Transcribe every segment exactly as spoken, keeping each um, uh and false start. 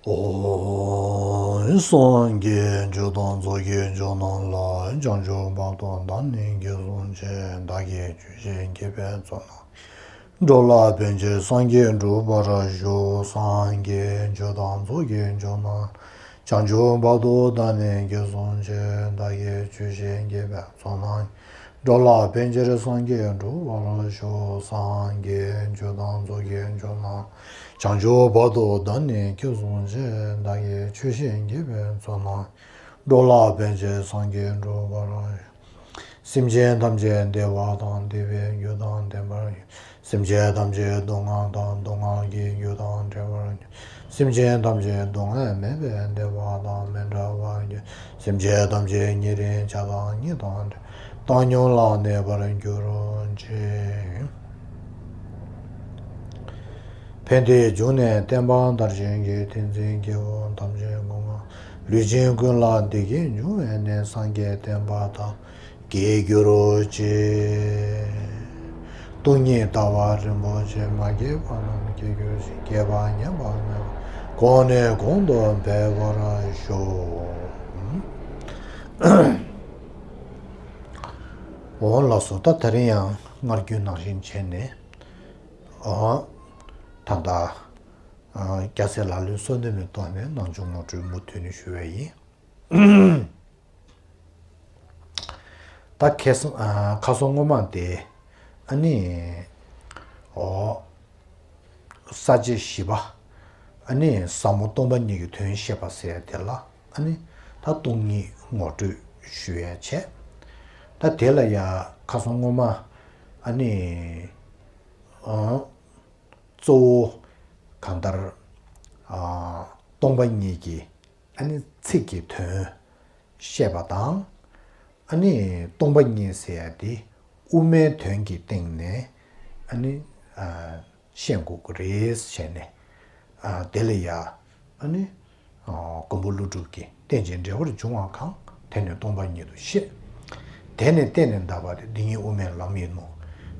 ཨོ། སངས་རྒྱས་ཆོས་དང་ཚོགས་ཀྱི་མཆོག་རྣམས་ལ། བྱང་ཆུབ་བར་དུ་བདག་ནི་སྐྱེས་སོང་ཞེས། བདག་གིས་ཆོས་བཤད་མཁས་པའི་ཚོགས་རྣམས། འགྲོ་ལ་ཕན་ཕྱིར་སངས་རྒྱས་འགྲུབ་པར་ཤོག་སངས་རྒྱས་ཆོས་དང་ཚོགས་ཀྱི་མཆོག་རྣམས། བྱང་ཆུབ་བར་དུ་བདག་ནི་སྐྱེས་སོང་ཞེས། བདག་གིས་ཆོས་བཤད་མཁས་པའི་ཚོགས་རྣམས། འགྲོ་ལ་ཕན་ཕྱིར་སངས་རྒྱས་འགྲུབ་པར་ཤོག་སངས་རྒྱས་ཆོས་དང་ཚོགས་ཀྱི་མཆོག་རྣམས། བྱང་ཆུབ་བར་དུ་བདག་ནི་སྐྱེས་སོང་ཞེས། བདག་གིས་ཆོས་བཤད་མཁས་པའི་ཚོགས་རྣམས། འགྲོ་ལ་ཕན་ཕྱིར་སངས་རྒྱས་འགྲུབ་པར་ཤོག་སེམས་ཅན་ཐམས་ཅད་བདེ་བ་དང་བདེ་བའི་རྒྱུ་དང་ལྡན་པར་གྱུར། སེམས་ཅན་ཐམས་ཅད་སྡུག་བསྔལ་དང་སྡུག་བསྔལ་གྱི་རྒྱུ་དང་བྲལ་བར་གྱུར། སེམས་ཅན་ཐམས་ཅད་སྡུག་བསྔལ་མེད་པའི་བདེ་བ་དང་མི་འབྲལ་བར་གྱུར། སེམས་ཅན་ཐམས་ཅད་ཉེ་རིང་ཆགས་སྡང་གཉིས་དང་བྲལ། བཏང་སྙོམས་ལ་གནས་པར་གྱུར་ཅིག་ཕན་བདེའི་འབྱུང་གནས་བསྟན་པ་དར་ཞིང་རྒྱས། བསྟན་འཛིན་སྐྱེ་བོ་ཐམས་ཅད་ཀུན་ལ། ལུས་ཅན་ཀུན་ལ་བདེ་སྐྱིད་འབྱུང་བའི་གནས། སངས་རྒྱས་བསྟན་པ་དར་རྒྱས་གྱུར་ཅིག་སྟོང་ཉིད་ལྟ་བ་རིན་པོ་ཆེ། མ་སྐྱེས་པ་རྣམས་སྐྱེ་གྱུར་ཅིག་སྐྱེས་པ་ཉམས་པ་མེད་པར། གོང་ནས་གོང་དུ་འཕེལ་བར་ཤོག་འོང་ལགས་སོ། ད་དེ་རིང་ཡང་སྔར་རྒྱུན་ནང་བཞིན་བྱས་ནས། ཨ། ད་ལྟ། ཨ། སྐྱ་སེར་ལག་ལེན་སོ་བདུན་མའི་ཐོག་ནས་ནང་ཆོས་ངོ་སྤྲོད་མུ་མཐུད་ནས་ཞུ་བ་ཡིན། ད་ཁ་སང་། ཨ། ཁ་སང་སྔོན་མ་དེ། ཨ་ནི། ཨོ། ས་བཅད་བཞི་པ། ཨ་ནི་ཟབ་མོ་སྟོང་པ་ཉིད་ཀྱི་དོན་བཤད་པ་ཟེར་ཡ་དེ་ལ། ཨ་ནི། ད་སྟོང་ཉིད་ངོ་སྤྲོད་ཞུ་ཡ་བྱས། ད་དེ་ལ་ཡ་ཁ་སང་སྔོན་མ། ཨ་ནི། ཨ། གཙོ་བོ་གང་ལྟར། ཨ། སྟོང་པ་ཉིད་ཀྱི། ཨ་ནི་ཚིག་གི་དོན་བཤད་པ་དང་། ཨ་ནི་སྟོང་པ་ཉིད་ཟེར་ཡ་དེ་དབུ་མའི་དོན་གྱི་སྟེང་ནས། ཨ་ནི། ཨ། བཤད་དགོས་ཀྱི་རེད་བྱས་ནས། ཨ། དེ་ལ་ཡ། ཨ་ནི། ཨ། མགོན་པོ་ཀླུ་སྒྲུབ་ཀྱིས་རྟེན་ཅིང་འབྲེལ་བར་འབྱུང་བ་གང་། དེ་ནི་སྟོང་པ་ཉིད་དུ་ཤེས། དེ་ནི་གཏན་ནས་འདའ་བ་སྟེ། འདི་ཉིད་དབུ་མའི་ལམ་ཡིན་ནོ།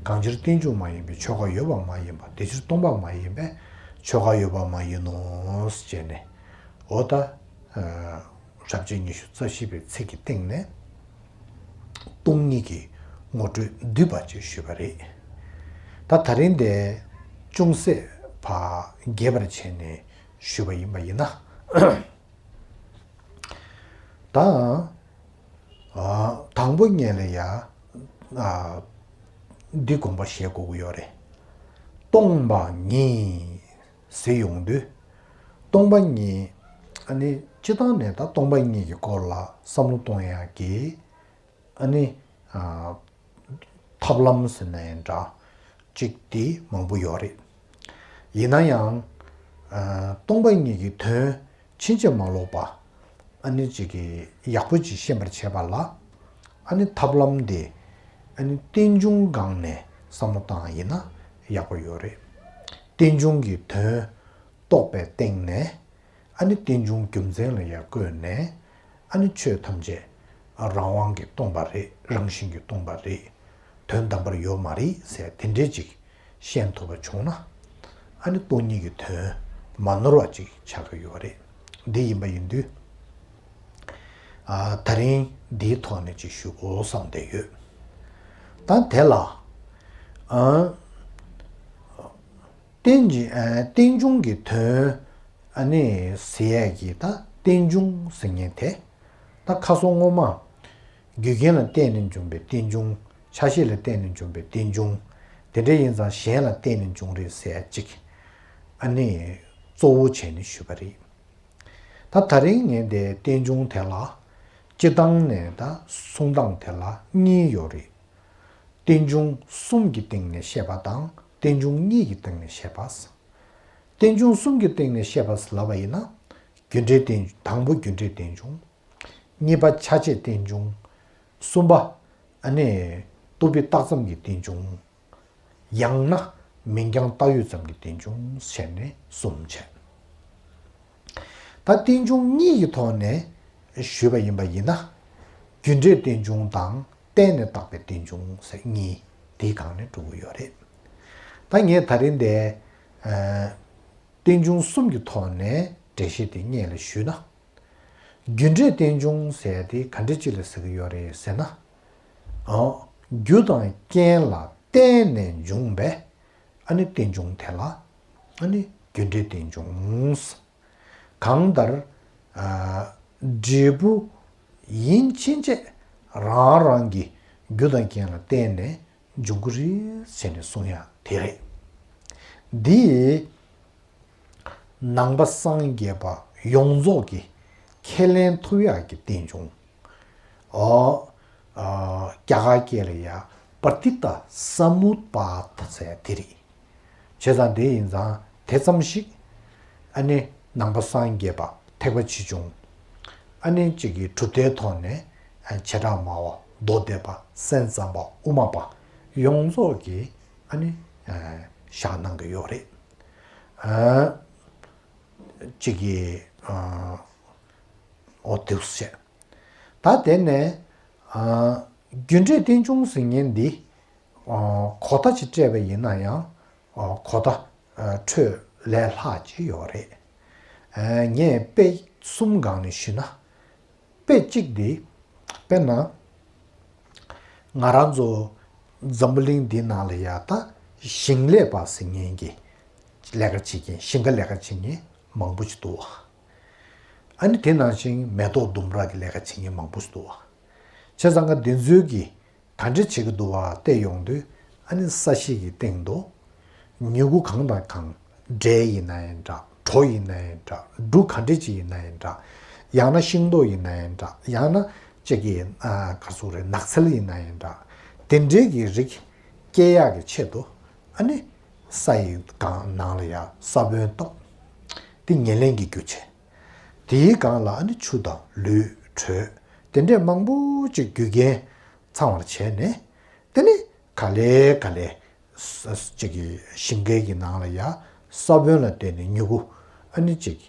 གང་ཕྱིར་རྟེན་འབྱུང་མ་ཡིན་པའི། ཆོས་འགའ་ཡོད་པ་མ་ཡིན་པ། དེ་ཕྱིར་སྟོང་པ་མ་ཡིན་པས་ཆོས་འགའ་ཡོད་པ་མ་ཡིན་ནོ། ཞེས་ནས། འོ་ད། ཨ། ཞབས་ཕྱི་ཉི་ཤུ་རྩ་བཞི་པའི་ཚིག་གི་སྟེང་ནས་སྟོང་ཉིད་ཀྱི་ངོ་སྤྲོད་བསྡུས་པ་ཅིག་ཞུས་པ་རེད། ད་དེ་རིང་དེ་ཅུང་ཟད་ཕར་རྒྱས་པར་བྱས་ནས་ཞུས་པ་ཡིན་པ་ཡིན་ན། ད། ཨ། དང་པོ་ཉིད་ལ་ཡ། ཨ། འདི་དགོངས་པ་བཞེས་དགོས་ཀྱི་ཡོད་རེད། སྟོང་པ་ཉིད་ཟེར་ཡོང་དུས། སྟོང་པ་ཉིད། ཨ་ནི་སྤྱིར་བཏང་ནས་ད་སྟོང་པ་ཉིད་ཀྱི་སྐོར་ལ་བསམ་བློ་གཏོང་ཡག་གི། ཨ་ནི། ཨ། ཐབས་ལམ་ཟེར་ན་ཡང་འདྲ། གཅིག་དེ་མང་པོ་ཡོད་རེད། ཡིན་ན་ཡང་། ཨ། སྟོང་པ་ཉིད་ཀྱི་དོན་ཕྱིན་ཅི་མ་ལོག་པ། ཨ་ནི་གཅིག་གི་ཡག་པོ་ཅིག་ཤེས་པར་བྱེད་པ་ལ། ཨ་ནི་ཐབས་ལམ་དེ། ཨ་ནི་རྟེན་འབྱུང་སྒང་ནས་བསམ་བློ་བཏང་ཡིན་ན་ཡག་པོ་ཡོད་རེད། རྟེན་འབྱུང་གི་དོན་རྟོགས་པའི་སྟེང་ནས། ཨ་ནི་རྟེན་འབྱུང་རྒྱུ་མཚན་ལ་ཡང་བཀོད་ནས། ཨ་ནི་ཆོས་ཐམས་ཅད་རང་དབང་གིས་སྟོང་པ་རེད། རང་བཞིན་གྱིས་སྟོང་པ་རེད། དོན་དམ་པར་ཡོད་མ་རེད་ཟེར་དེ་འདྲའི་ཅིག་ཤེས་ཐུབ་པ་བྱུང་ན། ཨ་ནི་སྟོང་ཉིད་ཀྱི་དོན་མ་ནོར་བ་ཅིག་ཆགས་ཀྱི་ཡོད་རེད། འདི་ཡིན་པ་ཡིན་དུས། ཨ། ད་རིང་འདིའི་ཐོག་ནས་ཅིག་ཞུ་དགོས་བསམ་བསྡད་ཡོད། ད་དེ་ལ། ཨ། རྟེན་ཅིང་། ཨ། རྟེན་འབྱུང་གི་དོན། ཨ་ནི་ཟེར་ཡས་ཀྱི་ད་རྟེན་འབྱུང་ཟེར་མཁན་དེ། ད་ཁ་སང་སྔོན་མ། རྒྱུ་རྐྱེན་ལ་བརྟེན་ནས་འབྱུང་བའི་རྟེན་འབྱུང་། ཆ་ཤས་ལ་བརྟེན་ནས་འབྱུང་བའི་རྟེན་འབྱུང་། དེ་འདྲ་ཡིན་ཙང་གཞན་ལ་བརྟེན་ནས་འབྱུང་རེད་ཟེར་ཡས་གཅིག། ཨ་ནི་གཙོ་བོ་བྱས་ནས་ཞུས་པ་རེད། ད་ད་རིང་ངས་འདི་རྟེན་འབྱུང་དེ་ལ་སྤྱིར་བཏང་ནས་ད་གསུང་སྟངས་དེ་ལ་གཉིས་ཡོད་རེད། རྟེན་འབྱུང་གསུམ་གྱི་སྟེང་ནས་བཤད་པ་དང་རྟེན་འབྱུང་གཉིས་ཀྱི་སྟེང་ནས་བཤད་པ། རྟེན་འབྱུང་གསུམ་གྱི་སྟེང་ནས་བཤད་པ་ལབ་པ་ཡིན་ན། རྒྱུ་འབྲས་རྟེན། དང་པོ་རྒྱུ་འབྲས་རྟེན་འབྱུང་། གཉིས་པ་ཆ་བྱད་རྟེན་འབྱུང་། གསུམ་པ། ཨ་ནི། རྟོག་པས་བཏགས་ཙམ་གྱི་རྟེན་འབྱུང་། ཡང་ན་མིང་རྐྱང་བཏགས་ཡོད་ཙམ་གྱི་རྟེན་འབྱུང་བྱས་ནས་གསུམ་བྱས། ད་རྟེན་འབྱུང་གཉིས་ཀྱི་ཐོག་ནས་ཞུས་པ་ཡིན་པ་ཡིན་ན། རྒྱུ་འབྲས་རྟེན་འབྱུང་དང་བརྟེན་ནས་བཏགས་པའི་རྟེན་འབྱུང་ཟེར་གཉིས་དེའི་སྒང་ནས་འགྲོ་གི་ཡོད་རེད། ད་ངས་ད་རིང་འདི། ཨ། རྟེན་འབྱུང་གསུམ་གྱི་ཐོག་ནས་ འགྲེལ་བཤད་དེ་སྔོན་ལ་ཞུས་ན། རྒྱུ་འབྲས་རྟེན་འབྱུང་ཟེར་ཡ་དེ་ག་འདྲ་ཅིག་ལ་ཟེར་གྱི་ཡོད་རེད་ཟེར་ན། ཨོ། རྒྱུ་དང་རྐྱེན་ལ་བརྟེན་ནས་འབྱུང་བའི་ཨ་ནི་རྟེན་འབྱུང་དེ་ལ་ཨ་ནི་རྒྱུ་འབྲས་རྟེན་འབྱུང་། གང་ལྟར། ཨ། འབྲས་བུ་ཡིན་ཕྱིན་ཆད་རང་རང་གི་རྒྱུ་དང་རྐྱེན་ལ་བརྟེན་ནས་འབྱུང་གི་རེད་ཟེར་ནས་གསུང་ཡ་དེ་རེད། འདི་ནང་པ་སངས་རྒྱས་པ་ཡོངས་རྫོགས་ཀྱི་ཁས་ལེན་ཐུབ་ཡག་གི་རྟེན་འབྱུང་། ཨོ། ཨ། རྒྱ་གར་སྐད་ལ་ཡ་པྲ་ཏི་ཏ་ས་མུཏ་པ་ད་ཟེར་དེ་རེད། བྱས་ཙང་དེ་ཡིན་ཙང་དེ་ཙམ་ཞིག་ཨ་ནི་ནང་པ་སངས་རྒྱས་པ་ཐེག་པ་ཆེ་ཆུང་། ཨ་ནི་གཅིག་གི་གྲུབ་མཐའི་ཐོག་ནས་བྱེ་བྲག་སྨྲ་བ་མདོ་སྡེ་པ་སེམས་ཙམ་པ་དབུ་མ་པ་ཡོངས་རྫོགས་ཀྱིས་ཨ་ནི་བཞག་གནང་གི་ཡོད་རེད། ཨ། གཅིག་གི། ཨ། འོ་དེ་བཤད། ད་དེ་ནས། ཨ། རྒྱུ་འབྲས་རྟེན་འབྱུང་ཟེར་མཁན་འདི། ཨ། གོ་བརྡ་ཅིག་སྤྲད་པ་ཡིན་ན་ཡང་། ཨ། གོ་བརྡ། ཨ། འཕྲོད་ལས་ལྷག་ཅིག་ཡོད་རེད། ཨ། ངས་དཔེ་གསུམ་སྒང་ནས་ཞུས་ན། དཔེ་གཅིག་འདི། དཔེར་ན། ང་རང་ཚོ་འཛམ་བུ་གླིང་འདི་ནང་ལ་ཡ་ད་ཞིང་ལས་པ་ཟེར་མཁན་གྱི་ལས་ཀ་བྱེད་མཁན། ཞིང་ཁ་ལས་ཀ་བྱེད་མཁན་མང་པོ་ཞིག་འདུག་བ། ཨ་ནི་དེ་ནང་བཞིན་མེ་ཏོག་ལྡུམ་ར་གི་ལས་ཀ་བྱེད་མཁན་མང་པོ་ཞིག་འདུག་བ། བྱས་ཙང་ཀ་དེ་ཚོའི་གི་ག་འདྲ་བྱེད་ཀྱི་འདུག་བ་བལྟས་ཡོང་དུས། ཨ་ནི་ས་གཞི་གི་སྟེང་དུ་མྱུ་གུ་གང་དང་གང་། འབྲས་ཡིན་ན་ཡང་འདྲ། གྲོ་ཡིན་ན་ཡང་འདྲ། འབྲུ་ག་འདྲ་ཅིག་ཡིན་ན་ཡང་འདྲ། ཡང་ན་ཤིང་ཏོག་ཡིན་ན་ཡང་འདྲ། ཡང་ན་ཅིག་གི། ཨ། ག་རེ་ཟེར་དགོས་རེད། ནགས་ཚལ་ཡིན་ན་ཡང་འདྲ། དེ་འདྲའི་གི་རིགས་སྐྱེ་ཡག་གི་ཆེད་དུ། ཨ་ནི་ས་ཡི་སྒང་ནང་ལ་ཡ་ས་བོན་བཏབ། དེ་ཉེར་ལེན་གྱི་རྒྱུ་བྱས། དེའི་སྒང་ལ་ཨ་ནི་ཆུ་དང་ལུད། དྲོད། དེ་འདྲས་མང་པོ་ཅིག་རྒྱུ་རྐྱེན་ཚང་བར་བྱས་ནས། དེ་ནི་ག་ལེ་ག་ལེ། ས། ཅིག་གི་ཞིང་ཁའི་གི་ནང་ལ་ཡ་ས་བོན་ལ་བརྟེན་ནས་མྱུ་གུ། ཨ་ནི་ཅིག་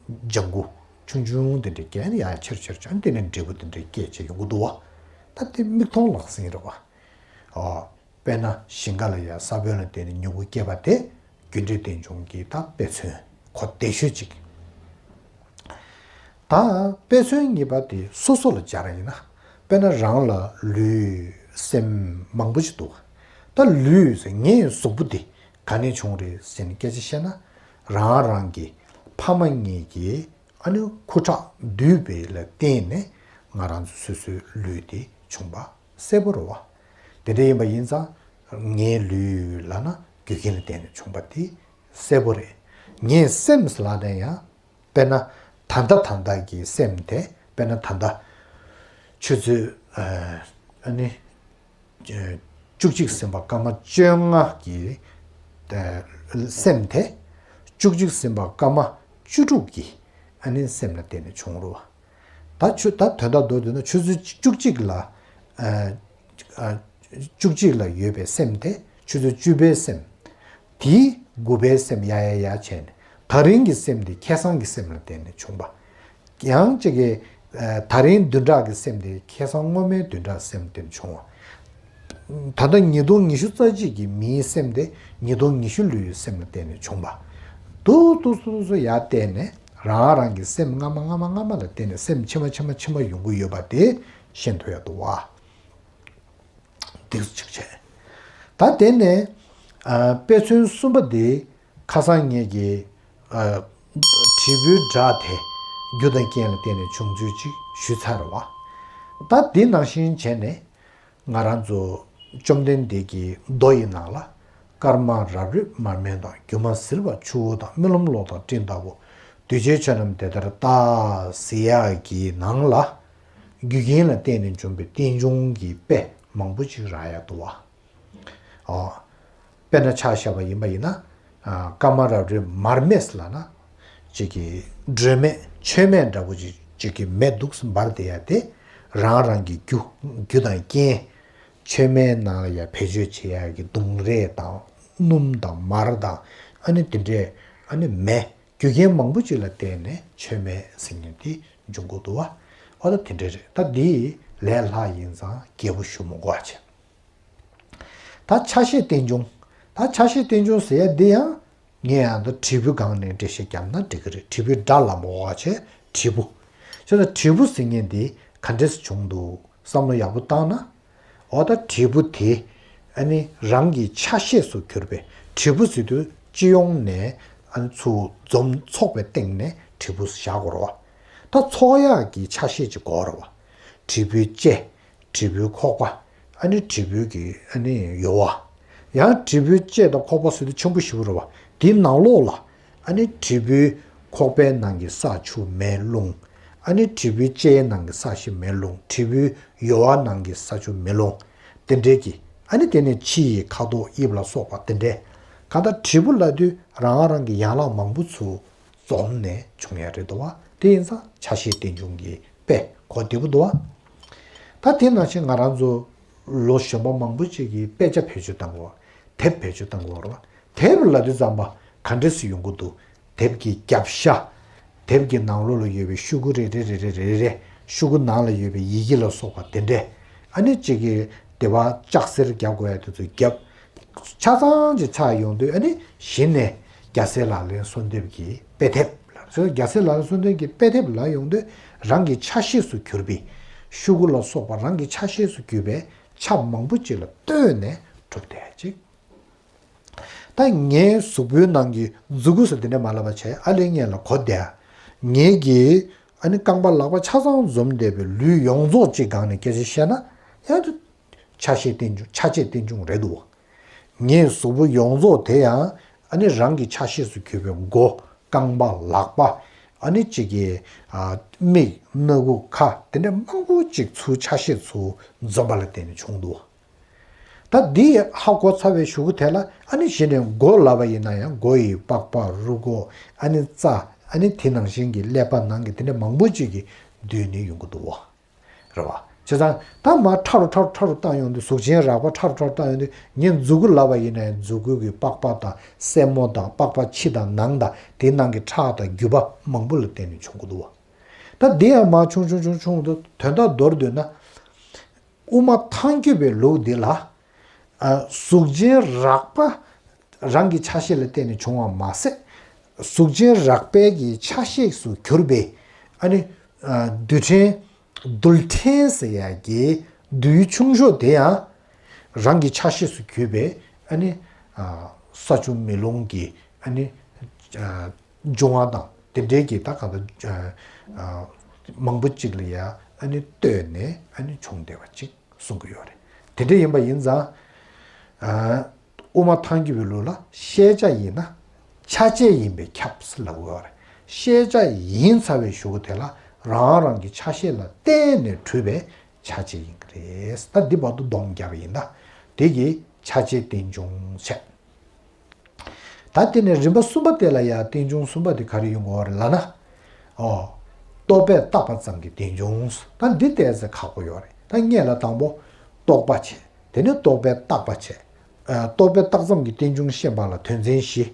ལྗང་གུ་ཆུང་ཆུང་དེ་འདྲ་སྐྱེས་ནས་ཡ་ཆེར་ཆེར་ཆེར། ཨ་ནི་དེ་ནས་འབྲས་བུ་དེ་འདྲ་སྐྱེས་བྱས་ཡོང་གི་འདུག་བ། ད་དེ་མིག་མཐོང་ལག་ཟིན་རེད་བ། ཨོ། དཔེར་ན་ཞིང་ཁ་ལ་ཡ་ས་བོན་ལ་བརྟེན་ནས་མྱུ་གུ་སྐྱེས་པ་དེ་རྒྱུ་འབྲས་རྟེན་འབྱུང་གི་ད་དཔེ་མཚོན་གོ་བདེ་ཤོས་ཅིག། ད་དཔེ་མཚོན་གཉིས་པ་དེ་སོ་སོ་ལ་སྦྱར་ཡིན་ན། དཔེར་ན་རང་ལ་ལུས་སེམས་མང་པོ་ཞིག་འདུག། ད་ལུས་ཟེར་ངའི་གཟུགས་པོ་འདི་ག་ནས་བྱུང་རེད་ཟེར་ནས་སྐད་ཆ་བཤད་ན། རང་རང་གི་ཕ་མ་གཉིས་ཀྱིས་ཨ་ནི་ཁུ་ཁྲག་བསྡུས་པ་ལ་བརྟེན་ནས་ང་རང་ཚོ་སོ་སོའི་ལུས་དེ་བྱུང་པ་གསལ་པོ་རེད་བ། དེ་འདྲ་ཡིན་པ་ཡིན་ཙང་། ངའི་ལུས་ལབ་ན་རྒྱུ་རྐྱེན་ལ་བརྟེན་ནས་བྱུང་པ་དེ་གསལ་པོ་རེད། ངའི་སེམས་ལབ་ན་ཡང་། དཔེར་ན་ད་ལྟ་ད་ལྟ་གི་སེམས་དེ། དཔེར་ན་ད་ལྟ་ཆུ་ཚོད། ཨ། ཨ་ནི་བཅུ་གཅིག་ཟིན་པ་སྐར་མ་བཅོ་ལྔ་གི། ཨ། སེམས་དེ་བཅུ་གཅིག་ཟིན་པ་སྐར་མ་བཅུ་དྲུག་གི་ཨ་ནི་སེམས་ལ་བརྟེན་ནས་བྱུང་རུང་བ། ད་ཆུ། ད་དོན་དག་མདོར་བསྡུས་ན་ཆུ་ཚོད་བཅུ་གཅིག་ལ། ཨ། ཨ། བཅུ་གཅིག་ལ་ཡོད་པའི་སེམས་དེ་ཆུ་ཚོད་བཅུ་པའི་སེམས། དེའི་དགུ་པའི་སེམས་ཡར་ཡར་ཡར་བྱས་ནས། ད་རིང་གི་སེམས་དེ་ཁ་སང་གི་སེམས་ལ་བརྟེན་ནས་བྱུང་བ། ཡང་གཅིག་གིས། ཨ། ད་རིང་བདུན་ཕྲག་གི་སེམས་དེ་ཁ་སང་སྔོན་མའི་བདུན་ཕྲག་སེམས་བརྟེན་བྱུང་བ། ད་ལྟ་ཉིས་སྟོང་ཉི་ཤུ་རྩ་གཅིག་གི་མིའི་སེམས་དེ་ཉིས་སྟོང་ཉི་ཤུ་ལོའི་སེམས་ལ་བརྟེན་ནས་བྱུང་བ། འདུག་འདུག་སུ་སུ་ཡར་བལྟས་ནས་རང་རང་གི་སེམས་སྔ་མ་སྔ་མ་སྔ་མ་ལ་བརྟེན་ནས་སེམས་ཕྱི་མ་ཕྱི་མ་ཕྱི་མ་ཡོང་གི་ཡོད་པ་དེ་ཤེས་ཐུབ་ཡག་འདུག་བ། འདི་གཅིག་བྱས། ད་དེ་ནས། ཨ། དཔེ་མཚོན་གསུམ་པ་དེ་ཁ་སང་ངེད་ཀྱིས། ཨ། དྲིལ་བུའི་སྒྲ་དེ་རྒྱུ་དང་རྐྱེན་ལ་བརྟེན་ནས་བྱུང་ཚུལ་ཅིག་ཞུས་ཚར་བ། ད་འདི་ནང་བཞིན་བྱས་ནས་ང་རང་ཚོ་བཅོམ་ལྡན་འདས་ཀྱི་མདོ་ཡི་ནང་ལ། སྐར་མ་རབ་རིབ་མར་མེ་དང་། སྒྱུ་མ་ཟིལ་པ་ཆུ་བོ་དང་། རྨི་ལམ་གློག་དང་སྤྲིན་ལྟ་བུ། འདུས་བྱས་ཆོས་རྣམས་དེ་ལྟར་བལྟ། ཟེར་ཡག་གི་ནང་ལ། རྒྱུ་རྐྱེན་ལ་བརྟེན་ནས་བྱུང་བའི་རྟེན་འབྱུང་གི་དཔེ་མང་པོ་ཅིག་རག་ཡག་འདུག་བ། ཨོ། དཔེར་ན་ཆ་བཞག་པ་ཡིན་པ་ཡིན་ན། ཨ། སྐར་མ་རབ་རིབ་མར་མེ་ལབ་ན། ཅིག་གི་སྒྲོན་མེ་མཆོད་མེ་འདྲ་པོ་ཅིག་ཅིག་གི་མེ་འདུག་སེ་འབར་བསྡད་ཡག་དེ། རང་རང་གི་རྒྱུ། རྒྱུ་དང་རྐྱེན། མཆོད་མེའི་ནང་ལ་ཡ་བེད་སྤྱོད་བྱེད་ཡག་གི་ལྡུམ་ར་དང་། སྣུམ་དང་། མར་དང་། ཨ་ནི་དེ་འདྲའི། ཨ་ནི་མེ། རྒྱུ་རྐྱེན་མང་པོ་ཅིག་ལ་བརྟེན་ནས་མཆོད་མེ་ཟེར་མཁན་དེ་འབྱུང་གི་འདུག་བ། ཨོ་ད་དེ་འདྲ་རེད། ད་འདི་ལས་སླ་ཡིན་ཙང་རྒྱས་པོ་ཞུ་མི་དགོས་པ་བྱས། ད་ཆ་ཤས་རྟེན་འབྱུང་། ད་ཆ་ཤས་རྟེན་འབྱུང་ཟེར་ཡ་འདི་ཡང་ ངས་ཡང་ད་དྲིལ་བུའི་སྒང་ནས་འགྲེལ་བཤད་བརྒྱབ་ན་འགྲིག་གི་རེད། དྲིལ་བུའི་སྒྲ་ལ་མ་འོ་བྱས་དྲིལ་བུ། བྱས་ཙང་དྲིལ་བུ་ཟེར་མཁན་འདི་ག་འདྲས་བྱུང་འདུག་བསམ་བློ་ཡག་པོ་བཏང་ན། འོ་ད་དྲིལ་བུ་དེ་ཨ་ནི་རང་གི་ཆ་ཤས་སུ་གྱུར་པའི་དྲིལ་བུ་ཟེར་དུས་སྤྱི་ཡོངས་ནས་ཨ་ནི་ཚུར་འཛོམས་ཚོགས་པའི་སྟེང་ནས་དྲིལ་བུ་བཞག་དགོས་རེད་བ། ད་ཚོགས་ཡག་གི་ཆ་ཤས་ཅིག་དགོས་རེད་བ། དྲིལ་བུའི་ལྕེ། དྲིལ་བུའི་ཁོག་པ། ཨ་ནི་དྲིལ་བུའི་གི་ཨ་ནི་ཡོལ་བ། ཡང་དྲིལ་བུའི་ལྕེ་དང་ཁོག་པ་ཟེར་དུས་ཆེན་པོ་ཞེ་པོ་རེད་བ། དེའི་ནང་ལོགས་ལ་ཨ་ནི་དྲིལ་བུའི་ཁོག་པའི་ནང་གི་ས་ཆུ་མེ་རླུང་། ཨ་ནི་དྲིལ་བུའི་ལྕེའི་ནང་གི་ས་གཞི་མེ་རླུང་། དྲིལ་བུའི་ཡོལ་བ་ནང་གི་ས་ཆུ་མེ་རླུང་། དེ་འདྲའི་གི་ཨ་ནི་དེ་ནས་ཕྱི་ཡི་ཁ་དོག་དབྱིབས་ལ་སོགས་པ་དེ་འདྲའི། གང་ལྟར་དྲིལ་བུ་ལབ་དུས་རང་རང་གི་ཡན་ལག་མང་པོ་ཚུར་འཛོམས་ནས་བྱུང་ཡ་རེད་འདུག་བ། དེ་ཡིན་ཙང་ཆ་ཤས་རྟེན་འབྱུང་གི་དཔེ་གོ་བདེ་པོ་འདུག་བ། ད་དེ་ནང་བཞིན་ང་རང་ཚོ་ལོ་གཞོན་པ་མང་པོ་ཅིག་གིས་དཔེ་ཆ་བེད་སྤྱོད་བཏང་གི་ཡོད། དེབ་བེད་སྤྱོད་བཏང་གི་ཡོད་རེད་བ། དེབ་ལབ་དུས་ཙམ་པ་ག་འདྲས་སེ་ཡོང་གི་འདུག་དེབ་ཀྱི་རྒྱབ་ཤ། དེབ་ཀྱི་ནང་ལོགས་ལ་ཡོད་པའི་ཤོག་གུ་རེ་རེ་རེ་རེ་རེ་རེ། ཤོག་གུ་ནང་ལ་ཡོད་པའི་ཡི་གེ་ལ་སོགས་པ་དེ་འདྲས། ཨ་ནི་གཅིག་གིས་དེ་བ་ལྕགས་གཟེར་རྒྱག་དགོས་ཡ་དེ་ཚོ་རྒྱབ། ཆ་ཚང་ཅིག་ཆགས་ཡོང་དུས་ཨ་ནི་གཞི་ནས་རྒྱལ་སྲས་ལག་ལེན་གསོལ་འདེབས་ཀྱི་དཔེ་དེབ་ལ། སོ་རྒྱལ་སྲས་ལག་ལེན་གསོལ་འདེབས་ཀྱི་དཔེ་དེབ་ལ་ཡོང་དུས་རང་གི་ཆ་ཤས་སུ་གྱུར་པའི་ཤོག་གུ་ལ་སོགས་པ་རང་གི་ཆ་ཤས་སུ་གྱུར་པའི་ཆ་མང་པོ་ཅིག་ལ་ལྟོས་ནས་གྲུབ་བསྡད་ཅིག་ད་ངའི་གཟུགས་པོའི་ནང་གི་མཛུ་གུ་སོགས་དེ་འདྲ་མ་ལབ་པ་བྱས་ཨ་ལས་ངས་ལ་གོ་བསྡད། ངེད་ཀྱི་ཨ་ནི་རྐང་པ་ལག་པ་ཆ་ཚང་འཛོམས་བསྡད་པའི་ལུས་ཡོངས་རྫོགས་གཅིག་སྒང་ནས་སྐད་ཆ་བཤད་ན་ཡང་དུ་ཆ་ཤས་རྟེན་འབྱུང་ཆ་བཅས་རྟེན་འབྱུང་རེད་འདུག་ངའི་གཟུགས་པོ་ཡོངས་རྫོགས་དེ་ཡང་ཨ་ནི་རང་གི་ཆ་ཤས་སུ་གྱུར་པའི་མགོ། རྐང་པ། ལག་པ། ཨ་ནི་གཅིག་གི་ཨ་མིག་སྣ་ཁུག་ཁ་དེ་འདྲ་མང་པོ་ཅིག་ཚུར་ཆ་ཤས་ཚུར་འཛོམས་པ་ལ་བརྟེན་ནས་བྱུང་འདུག་ད་འདི་ཧ་གོ་ཚར་བའི་གཞུག་གུ་དེ་ལ་ཨ་ནི་གཞི་ནས་མགོ་ལབ་པ་ཡིན་ན་ཡང་མགོ་ཡི་པགས་པ། རུས་ཁོག་ཨ་ནི་རྩ། ཨ་ནི་དེ་ནང་བཞིན་གྱི་ཀླད་པ་ནང་གི་དེ་འདྲ་མང་པོ་ཅིག་གི་བསྡུས་ནས་ཡོང་གི་འདུག་བ། རེད་བ། བྱས་ཙང་ད་མར་ཕྲ་རུ་ཕྲ་རུ་ཕྲ་རུ་བཏང་ཡོང་དུས་གཟུགས་ཅན་རགས་པ་ཕྲ་རུ་ཕྲ་རུ་བཏང་ཡོང་དུས་ངས་མཛུ་གུ་ལབ་པ་ཡིན་ན་ཡང་མཛུ་གུ་གི་པགས་པ་དང་སེན་མོ་དང་པགས་པ་ཕྱི་དང་ནང་དང་དེའི་ནང་གི་ཁྲག་དང་རྒྱུ་བ་མང་པོ་ལ་བརྟེན་ནས་བྱུང་གི་འདུག་བ། ད་འདི་ཡང་མར་ཆུང་ཆུང་ཆུང་ཆུང་དུ་དོན་དག་མདོར་བསྡུས་ན། དབུ་མ་ཐལ་འགྱུར་བའི་ལུགས་འདི་ལ། ཨ་གཟུགས་ཅན་རགས་པ་རང་གི་ཆ་ཤས་ལ་བརྟེན་ནས་བྱུང་བ་མ་ཟད། གཟུགས་ཅན་རགས་པའི་གི་ཆ་ཤས་སུ་གྱུར་པའི་ཨ་ནི་ཨ་རྡུལ་ཕྲན། རྡུལ་ཕྲན་ཟེར་ཡ་གི་རྡུལ་ཆུང་ཤོས་དེ་ཡང་རང་གི་ཆ་ཤས་སུ་གྱུར་པའི་ཨ་ནི་ཨ་ས་ཆུ་མེ་རླུང་གི་ཨ་ནི་ཨ་འབྱུང་བ་དང་དེ་འབྲེལ་གྱི་ད་ག་ད་ཨ་མང་པོ་ཅིག་ལ་ཡ་ཨ་ནི་ལྟོས་ནས་ཨ་ནི་བྱུང་བསྡད་པ་ཅིག་གསུང་གི་ཡོད་རེད། དེ་འདྲ་ཡིན་པ་ཡིན་ཙང་། ཨ་དབུ་མ་ཐལ་འགྱུར་བའི་ལུགས་ལ་ཤེས་བྱ་ཡིན་ན། ཆ་བཅས་ཡིན་པས་ཁྱབ་ཟེར་ལབ་ཡོད་རེད། ཤེས་བྱ་ཡིན་ཚར་བའི་གཞུག་གུ་དེ་ལ་རང་རང་གི་ཆ་ཤས་ལ་བརྟེན་ནས་གྲུབ་པའི་ཆ་བཅས་ཡིན་གྱི་རེད། ད་འདི་བར་དུ་སྡོམ་བརྒྱབ་པ་ཡིན་ན། དེ་གི་ཆ་བཅས་རྟེན་འབྱུང་བྱས། ད་དེ་ནས་རིམ་པ་གསུམ་པ་དེ་ལ་ཡང་རྟེན་འབྱུང་གསུམ་པ་དེ་ག་རེ་ཡོང་གི་ཡོད་རེད་ལབ་ན། ཨོ། རྟོག་པས་བཏགས་པ་ཙམ་གྱི་རྟེན་འབྱུང་། ད་འདི་ཏོག་ཙམ་ཁག་པོ་ཡོད་རེད། ད་སྔོན་ལ་དང་པོ་རྟོག་པ་བྱས། དེ་ནས་རྟོག་པས་བཏགས་པ་བྱས། ཨ་རྟོག་པས་བཏགས་ཙམ་གྱི་རྟེན་འབྱུང་ཤེས་པ་ལ་དོན་ཚན་བཞི།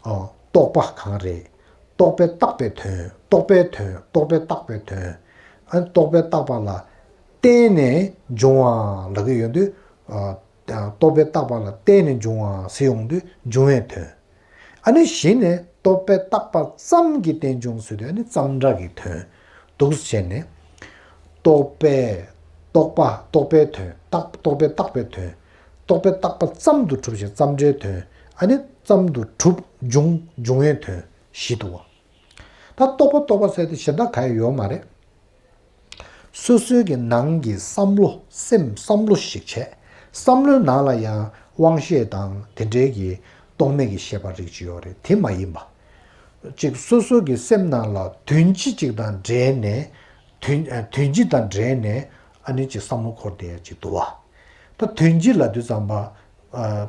ཨོ། རྟོག་པ་གང་རེད། རྟོག་པས་བཏགས་པའི་དོན། རྟོག་པའི་དོན། རྟོག་པས་བཏགས་པའི་དོན། ཨ་རྟོག་པས་བཏགས་པ་ལ་བརྟེན་ནས་འབྱུང་བ་ལབ་ཀྱི་ཡོད་དུས། ཨ་རྟོག་པས་བཏགས་པ་ལ་བརྟེན་ནས་འབྱུང་བ་ཟེར་ཡོང་དུས་འབྱུང་བའི་དོན། ཨ་ནི་གཞི་ནས་རྟོག་པས་བཏགས་པ་ཙམ་གྱི་རྟེན་འབྱུང་ཟེར་དུས་ཨ་ནི་ཙམ་སྒྲ་གི་དོན་འདུག་བྱས་ནས། རྟོག་པས། རྟོག་པ་རྟོག་པའི་དོན། བཏགས་རྟོག་པས་བཏགས་པའི་དོན། རྟོག་པས་བཏགས་པ་ཙམ་དུ་གྲུབ་ཞིང་ཙམ་སྒྲའི་དོན། ཨ་ནི་ཙམ་དུ་གྲུབ་འབྱུང་འབྱུང་བའི་དོན་བཞི་འདུག་བ། ད་རྟོག་པ་རྟོག་པ་ཟེར་དེ་གཞན་དག་ག་ཡང་ཡོད་མ་རེད། སོ་སོའི་གི་ནང་གི་བསམ་བློ་སེམས་བསམ་བློ་ཞིག་བྱས། བསམ་བློའི་ནང་ལ་ཡང་དབང་ཤེས་དང་དེ་འདྲའི་གི་རྟོག་མེད་ཀྱི་ཤེས་པ་རིགས་ཅིག་ཡོད་རེད། དེ་མ་ཡིན་པ། ཅིག་སོ་སོ་གི་སེམས་ནང་ལ་དོན་སྤྱི་ཅིག་དང་འབྲེལ་ནས། དོན་དོན་སྤྱི་དང་འབྲེལ་ནས་ཨ་ནི་ཅིག་བསམ་བློ་འཁོར་བསྡད་ཡ་ཅིག་འདུག་བ། ད་དོན་སྤྱི་ལབ་དུས་ཙམ་པ། ཨ་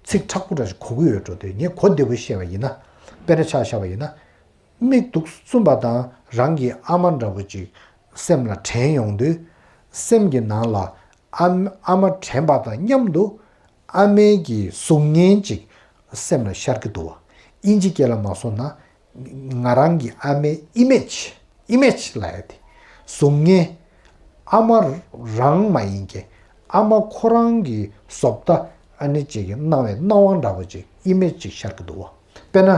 ཚིག་མཁྲེགས་པོ་འདྲ་ཞིག་གོ་གི་ཡོད་འགྲོ། དེ་ངས་གོ་བདེ་པོ་བཤད་པ་ཡིན་ན། དཔེར་ན་ཆ་བཞག་པ་ཡིན་ན། མིག་ཏོ་བཙུམས་པ་དང་རང་གི་ཨ་མ་འདྲ་པོ་ཅིག་སེམས་ལ་དྲན་ཡོང་དུས། སེམས་ཀྱི་ནང་ལ་ཨ་ཨ་མ་དྲན་པ་དང་མཉམ་དུ་ཨ་མའི་གི་གཟུགས་བརྙན་ཅིག་སེམས་ལ་ཤར་གྱི་འདུག་བ། དབྱིན་ཇི་སྐད་ལ་མ་སོང་ན་ང་རང་གི་ཨ་མའི་ཨི་མེཇ། ཨི་མེཇ་ལབ་ཡ་དེ། གཟུགས་བརྙན། ཨ་མ་རང་མ་ཡིན་གྱི། ཨ་མ་ཁོ་རང་གི་བཟོ་ལྟ་ཨ་ནི་ཅིག་གི་སྣང་བའི་སྣང་བ་འདྲ་པོ་ཅིག་ཨི་མེཇ་ཅིག་ཤར་གྱི་འདུག་བ། དཔེར་ན་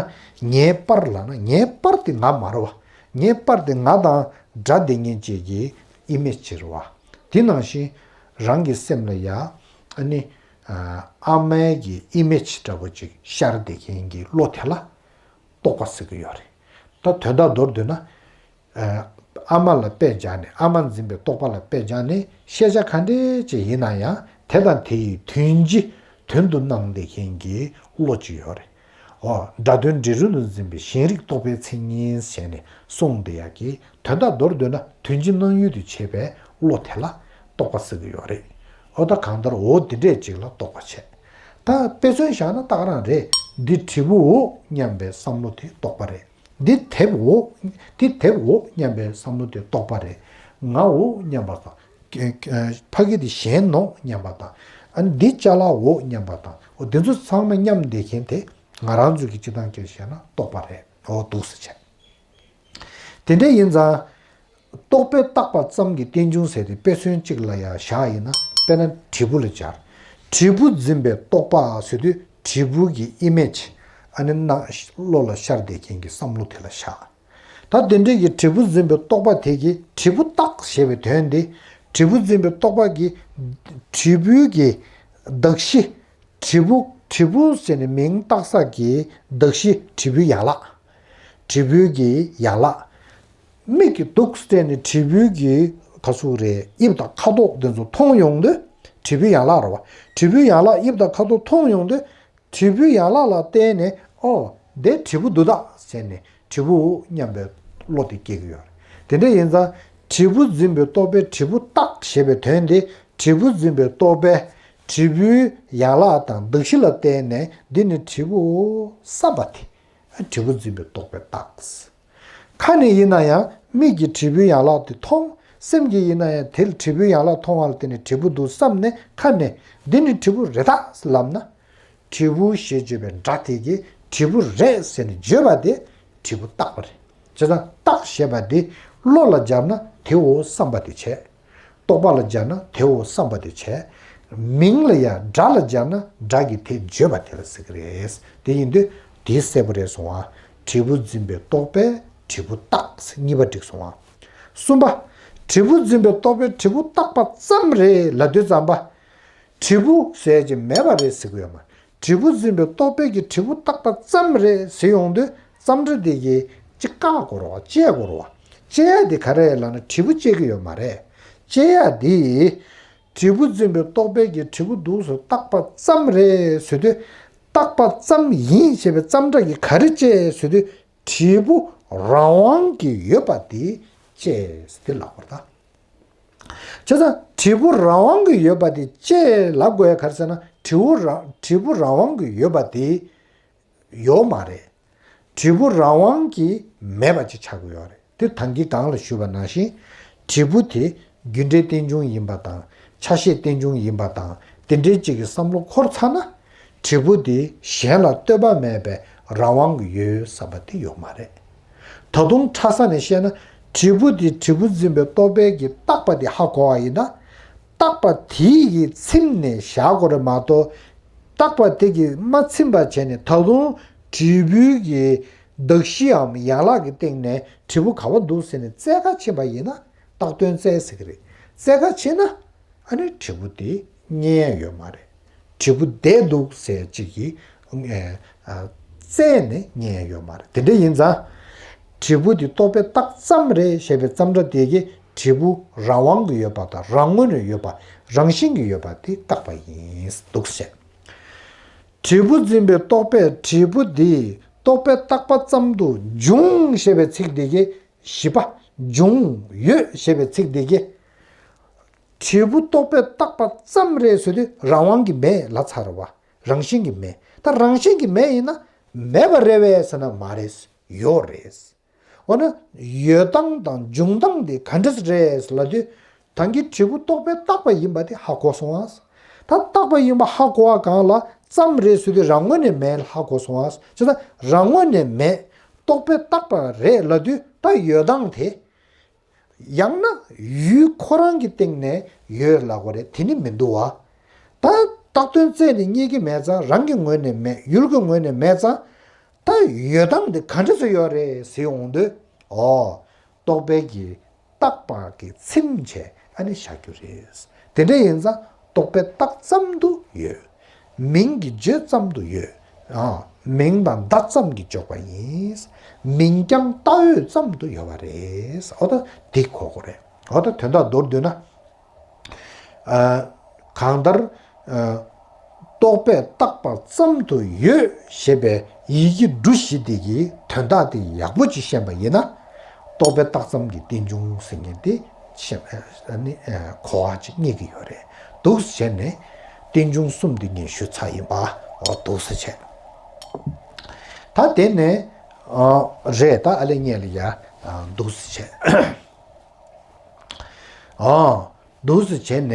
ངའི་པར་ལབ་ན་ངའི་པར་དེ་ང་མ་རེད་བ། ངའི་པར་དེ་ང་དང་སྒྲ་དེ་ཉིད་ཅིག་གི་ཨི་མེ་ཇི་རེད་བ། དེ་ནང་བཞིན་རང་གི་སེམས་ལ་ཡ་ཨ་ནི་ཨ་མའི་གི་ཨི་མེ་ཇི་འདྲ་པོ་ཅིག་ཤར་བསྡད་མཁན་གྱི་བློ་དེ་ལ་རྟོག་པ་ཟེར་གྱི་ཡོད་རེད། ད་དོན་དག་མདོར་བསྡུས་ན། ཨ་མ་ལ་དཔེ་སྦྱར་ནས་ཨ་མ་འཛིན་པའི་རྟོག་པ་ལ་དཔེ་སྦྱར་ནས་ཤེས་བྱ་ག་འདྲས་ཅིག་ཡིན་ན་ཡང་དེ་དང་དེ་ཡི་དོན་སྤྱི་དོན་དུ་སྣང་བསྡད་མཁན་གྱི་བློ་ཅིག་ཡོད་རེད། འོ་སྒྲ་དོན་འབྲས་རུ་དུ་འཛིན་པའི་གཞན་རིག་རྟོག་པའི་མཚན་ཉིད་ཟེར་ནས་གསུངས་བསྡད་ཡག་གི་དོན་དག་མདོར་བསྡུས་ན་དོན་སྤྱི་སྣང་ཡུལ་དུ་བྱེད་པའི་བློ་དེ་ལ་རྟོག་པ་ཟེར་གྱི་ཡོད་རེད། འོ་ད་གང་ལྟར་འོ་འདི་འདྲས་ཅིག་ལ་རྟོག་པ་བྱས། ད་དཔེ་མཚོན་བཞག་ན་ད་ག་རང་རེད། འདི་དྲིལ་བུའོ་སྙམ་པའི་བསམ་བློ་དེ་རྟོག་པ་རེད། འདི་དེབ་འོ། འདི་དེབ་འོ་སྙམ་པའི་བསམ་བློ་དེ་རྟོག་པ་རེད། ང་འོ་སྙམ་པ་དང་། ཕ་གི་དེ་གཞན་ནོ་སྙམ་པ་དང་། ཨ་ནི་འདི་ཅ་ལག་འོ་སྙམ་པ་དང་། འོ་འདི་ཚོ་ཚང་མ་སྙམ་བསྡད་མཁན་དེ་ང་རང་ཚོ་གི་སྤྱི་བཏང་སྐད་བཤད་ན་རྟོག་པ་རེད། འོ་འདུག་སེ་བྱས། དེ་འདྲ་ཡིན་ཙང་། རྟོག་པས་བཏགས་པ་ཙམ་གྱི་རྟེན་འབྱུང་ཟེར་ཏེ་དཔེ་མཚོན་གཅིག་ལ་ཡང་བཞག་ཡིན་ན། དཔེར་ན་དྲིལ་བུ་ལ་སྦྱར། དྲིལ་བུ་འཛིན་པའི་རྟོག་པ་ཟེར་དུས་དྲིལ་བུ་གི་ཨི་མེ་ཇི་ཨ་ནི་ནང་བློ་ལ་ཤར་བསྡད་མཁན་གྱི་བསམ་བློ་དེ་ལ་བཞག་ད་དེ་འདྲའི་གི་དྲིལ་བུ་འཛིན་པའི་རྟོག་པ་དེ་གིས་དྲིལ་བུ་བཏགས་ཞེས་པའི་དོན་དེ། དྲིལ་བུ་འཛིན་པའི་རྟོག་པ་གིས་དྲིལ་བུའི་གི་གདགས་གཞི། དྲིལ་བུ། དྲིལ་བུ་ཟེར་ནས་མིང་བཏགས་ས་གི་གདགས་གཞི་དྲིལ་བུའི་ཡན་ལག་དྲིལ་བུའི་གི་ཡན་ལག་མིག་གིས་འདུག་སྟེ་ནས་དྲིལ་བུའི་གི་ག་ཟེར་རེད། དབྱིབས་དང་ཁ་དོག་དེ་ཚོ་མཐོང་ཡོང་དུས་དྲིལ་བུའི་ཡན་ལག་རེད་བ། དྲིལ་བུའི་ཡན་ལག་དབྱིབས་དང་ཁ་དོག་མཐོང་ཡོང་དུས་དྲིལ་བུའི་ཡན་ལག་ལ་བརྟེན་ནས་ཨོ་དེ་དྲིལ་བུ་འདུག་ད་ཟེར་ནས་དྲིལ་བུའོ་སྙམ་པའི་བློ་དེ་སྐྱེ་གི་ཡོད་རེད། དེ་འདྲ་ཡིན་ཙང་དྲིལ་བུ་འཛིན་པའི་རྟོག་པས་དྲིལ་བུ་བཏགས་ཞེས་པའི་དོན་དེ། དྲིལ་བུ་འཛིན་པའི་རྟོག་པས་དྲིལ་བུའི་ཡན་ལག་དང་གདགས་གཞི་ལ་བརྟེན་ནས་འདི་ནི་དྲིལ་བུའོ་བསམ་པ་དེ། དྲིལ་བུ་འཛིན་པའི་རྟོག་པས་བཏགས། ཁ་ནས་ཡིན་ན་ཡང་མིག་གིས་དྲིལ་བུའི་ཡན་ལག་དེ་མཐོང་། སེམས་ཀྱིས་ཡིན་ན་ཡང་དེ་ལ་དྲིལ་བུའི་ཡན་ལག་མཐོང་བ་ལ་བརྟེན་ནས་དྲིལ་བུ་འདུག་བསམ་ནས་ཁ་ནས་འདི་ནི་དྲིལ་བུ་རེད་ད་ལབ་ན། དྲིལ་བུ་ཞེས་བརྗོད་པའི་སྒྲ་དེ་གིས་དྲིལ་བུ་རེད་ཟེར་ནས་བརྗོད་པ་དེ་དྲིལ་བུ་བཏགས་པ་རེད། བྱས་ཙང་བཏགས་ཞེས་པ་དེ་བློ་ལ་སྦྱར་ན་དེའོ་བསམ་པ་དེ་བྱས། རྟོག་པ་ལ་སྦྱར་ན་དེའོ་བསམ་པ་དེ་བྱས། མིང་ལ་ཡང་སྒྲ་ལ་སྦྱར་ན་སྒྲ་གིས་དེ་བརྗོད་པ་དེ་ལ་ཟེར་གི་རེད། དེ་ཡིན་དུས་དེ་གསལ་པོ་རེད་སོང་ང་། དྲིལ་བུ་འཛིན་པའི་རྟོག་པས་དྲིལ་བུ་བཏགས། གཉིས་པ་འགྲིག་སོང་ང་། གསུམ་པ། དྲིལ་བུ་འཛིན་པའི་རྟོག་པས་དྲིལ་བུ་བཏགས་པ་ཙམ་རེད་ལབ་དུས་ཙམ་པ། དྲིལ་བུ་ཟེར་གྱི་མེད་པ་རེད་ཟེར་གི་ཡོད་མ་རེད། དྲིལ་བུ་འཛིན་པའི་རྟོག་པས་ཀྱི་དྲིལ་བུ་བཏགས་པ་ཙམ་རེད་ཟེར་ཡོང་དུས་ཙམ་སྒྲ་དེ་གིས་ཅིག་བཀག་དགོས་རེད་བ། བཅད་དགོས་རེད་བ། བཅད་ཡ་དེ་ག་རེ་ལབ་ན་དྲིལ་བུ་བཅད་ཀྱི་ཡོད་མ་རེད། བཅད་ཡ་དེ། དྲིལ་བུ་འཛིན་པའི་རྟོག་པས་ཀྱི་དྲིལ་བུ་འདུག་སེ་བཏགས་པ་ཙམ་རེད་ཟེར་དུས། བཏགས་པ་ཙམ་ཡིན་ཞེས་པའི་ཙམ་སྒྲ་གིས་ག་རེ་བཅད་ཟེར་དུས། དྲིལ་བུ་རང་དབང་གིས་ཡོད་པ་དེ་བཅད་ཟེར་དེ་ལབ་པ་རེད་ད། བྱས་ཙང་དྲིལ་བུ་རང་དབང་གིས་ཡོད་པ་དེ་བཅད་ལབ་དགོས་ཡ་ག་རེ་ཟེར་ན་དྲིལ་བུ་རང་དྲིལ་བུ་རང་དབང་གིས་ཡོད་པ་དེ་ཡོད་མ་རེད། དྲིལ་བུ་རང་དབང་གིས་མེད་པ་ཅིག་ཆགས་ཀྱི་ཡོད་རེད། དེ་ད་གིན་གོང་ལ་ཞུས་པ་ནང་བཞིན་དྲིལ་བུ་དེ་རྒྱུ་འབྲས་རྟེན་འབྱུང་ཡིན་པ་དང་ཆ་ཤས་རྟེན་འབྱུང་ཡིན་པ་དང་དེ་འདྲའི་ཅིག་གི་བསམ་བློ་འཁོར་ཚར་ན། དྲིལ་བུ་དེ་གཞན་ལ་ལྟོས་པ་མེད་པའི་རང་དབང་གིས་ཡོད་བསམ་པ་དེ་ཡོད་མ་རེད། ད་དུང་ཕྲ་ས་ནས་བཤད་ན་དྲིལ་བུ་དེ་དྲིལ་བུ་འཛིན་པའི་རྟོག་པས་ཀྱི་བཏགས་པ་དེ་ཧ་གོ་བ་ཡིན་ན། བཏགས་པ་དེ་ཡི་ཚིམ་ནས་བཞག་དགོས་རེད་མ་གཏོགས། བཏགས་པ་དེ་གིས་མ་ཚིམ་པ་བྱས་ནས་ད་དུང་དྲིལ་བུའི་གི་གདགས་གཞིའམ་ཡན་ལག་གི་སྟེང་ནས་དྲིལ་བུ་ག་བ་འདུག་ཟེར་ནས་བཙལ་ག་ཕྱིན་པ་ཡིན་ན་བཏགས་དོན་བཙལ་ཟེར་གི་རེད། བཙལ་ག་ཕྱིན་ན་ཨ་ནི་དྲིལ་བུ་དེ་རྙེད་ཡ་ཡོད་མ་རེད། དྲིལ་བུ་བསྡད་འདུག་ཟེར་ཅིག་གིས་ཨ་ཨ་བཙལ་ནས་རྙེད་ཡ་ཡོད་མ་རེད། དེ་འདྲ་ཡིན་ཙང་། དྲིལ་བུ་དེ་རྟོག་པས་བཏགས་ཙམ་རེད་ཞེས་པའི་ཙམ་སྒྲ་དེ་གིས་དྲིལ་བུ་རང་དབང་གིས་ཡོད་པ་དང་རང་ངོས་ནས་ཡོད་པ་རང་བཞིན་གྱིས་ཡོད་པ་དེ་བཏགས་པ་ཡིན་འདུག་ཟེར། དྲིལ་བུ་འཛིན་པའི་རྟོག་པས་དྲིལ་བུ་དེ་རྟོག་པས་བཏགས་པ་ཙམ་དུ་འབྱུང་ཞེས་པའི་ཚིག་དེ་གིས་བཞི་པ་འབྱུང་ཡོད་ཞེས་པའི་ཚིག་དེ་གིས། དྲིལ་བུ་རྟོག་པས་བཏགས་པ་ཙམ་རེད་ཟེར་དུས་རང་དབང་གིས་མེད་ལབ་ཚར་བ། རང་བཞིན་གྱིས་མེད། ད་རང་བཞིན་གྱིས་མེད་ཡིན་ན་མེད་པ་རེད་པས་ཟེར་ན་མ་རེད། ཡོད་རེད། འོ་ན་ཡོད་སྟངས་དང་འབྱུང་སྟངས་དེ་ག་འདྲས་རེད་ལབ་དུས། ད་གིན་དྲིལ་བུ་རྟོག་པས་བཏགས་པ་ཡིན་པ་དེ་ཧ་གོ་སོང་ཨ། ད་བཏགས་པ་ཡིན་པ་ཧ་གོ་བ་གང་ལ་ཙམ་རེད་ཟེར་དུས་རང་ངོས་ནས་མེད་ལ་ཧ་གོ་སོང་ཨ། བྱས་ཙང་རང་ངོས་ནས་མེད། རྟོག་པས་བཏགས་པ་རེད་ལབ་དུས་ད་ཡོད་སྟངས་དེ། ཡང་ན་ཡུལ་ཁོ་རང་གི་སྟེང་ནས་ཡོད་ལབ་དགོས་རེད། དེ་ནི་མི་འདུག་བ། ད་བཏགས་དོན་བཙལ་ནས་རྙེད་ཀྱི་མེད་ཙང་རང་གི་ངོས་ནས་མེད། ཡུལ་གྱི་ངོས་ནས་མེད་ཙང་། ད་ཡོད་སྟངས་དེ་ག་འདྲ་ཚོ་ཡོད་རེད་ཟེར་ཡོང་དུས། ཨོ། རྟོག་པའི་གི་རྟག་པ་གི་ཚིམ་བྱས་ཨ་ནི་བཞག་རྒྱུ་རེད། དེ་འདྲ་ཡིན་ཙང་རྟོག་པའི་རྟགས་ཙམ་དུ་ཡོད། མིང་གི་བརྗོད་ཙམ་དུ་ཡོད། ཨ། མིང་དང་བརྡ་ཙམ་གྱིས་འཇོག་པ་ཡིན། མིང་རྐྱང་ལྟ་འོས་ཙམ་དུ་ཡོད་པ་རེད། ཨོ་ད་འདི་གོ་དགོས་རེད། ཨོ་ད་དོན་དག་མདོར་བསྡུས་ན། ཨ། གང་ལྟར། ཨ། རྟོག་པས་བཏགས་པ་ཙམ་དུ་ཡོད་ཞེས་པའི་ཡི་གེ་འབྲུ་བཞི་དེ་གི་དོན་དག་དེ་ཡག་པོ་ཅིག་ཤེས་པ་ཡིན་ན། རྟོག་པས་བཏགས་ཙམ་གྱི་རྟེན་འབྱུང་ཟེར་མཁན་དེ་ཤེས་ཨ་ནི་གོ་བ་ཅིག་རྙེད་ཀྱི་ཡོད་རེད། འདུག་བྱས་ནས་རྟེན་འབྱུང་གསུམ་དེ་ངས་ཞུ་ཚར་ཡིན་པ། འོ་འདུག་སེ་བྱས། ད་དེ་ནས། ཨ། རེད། ད་ཨ་ལས་རྙེད་ལ་ཡ། འདུག་སེ་བྱས། ཨ། འདུག་སེ་བྱས་ནས།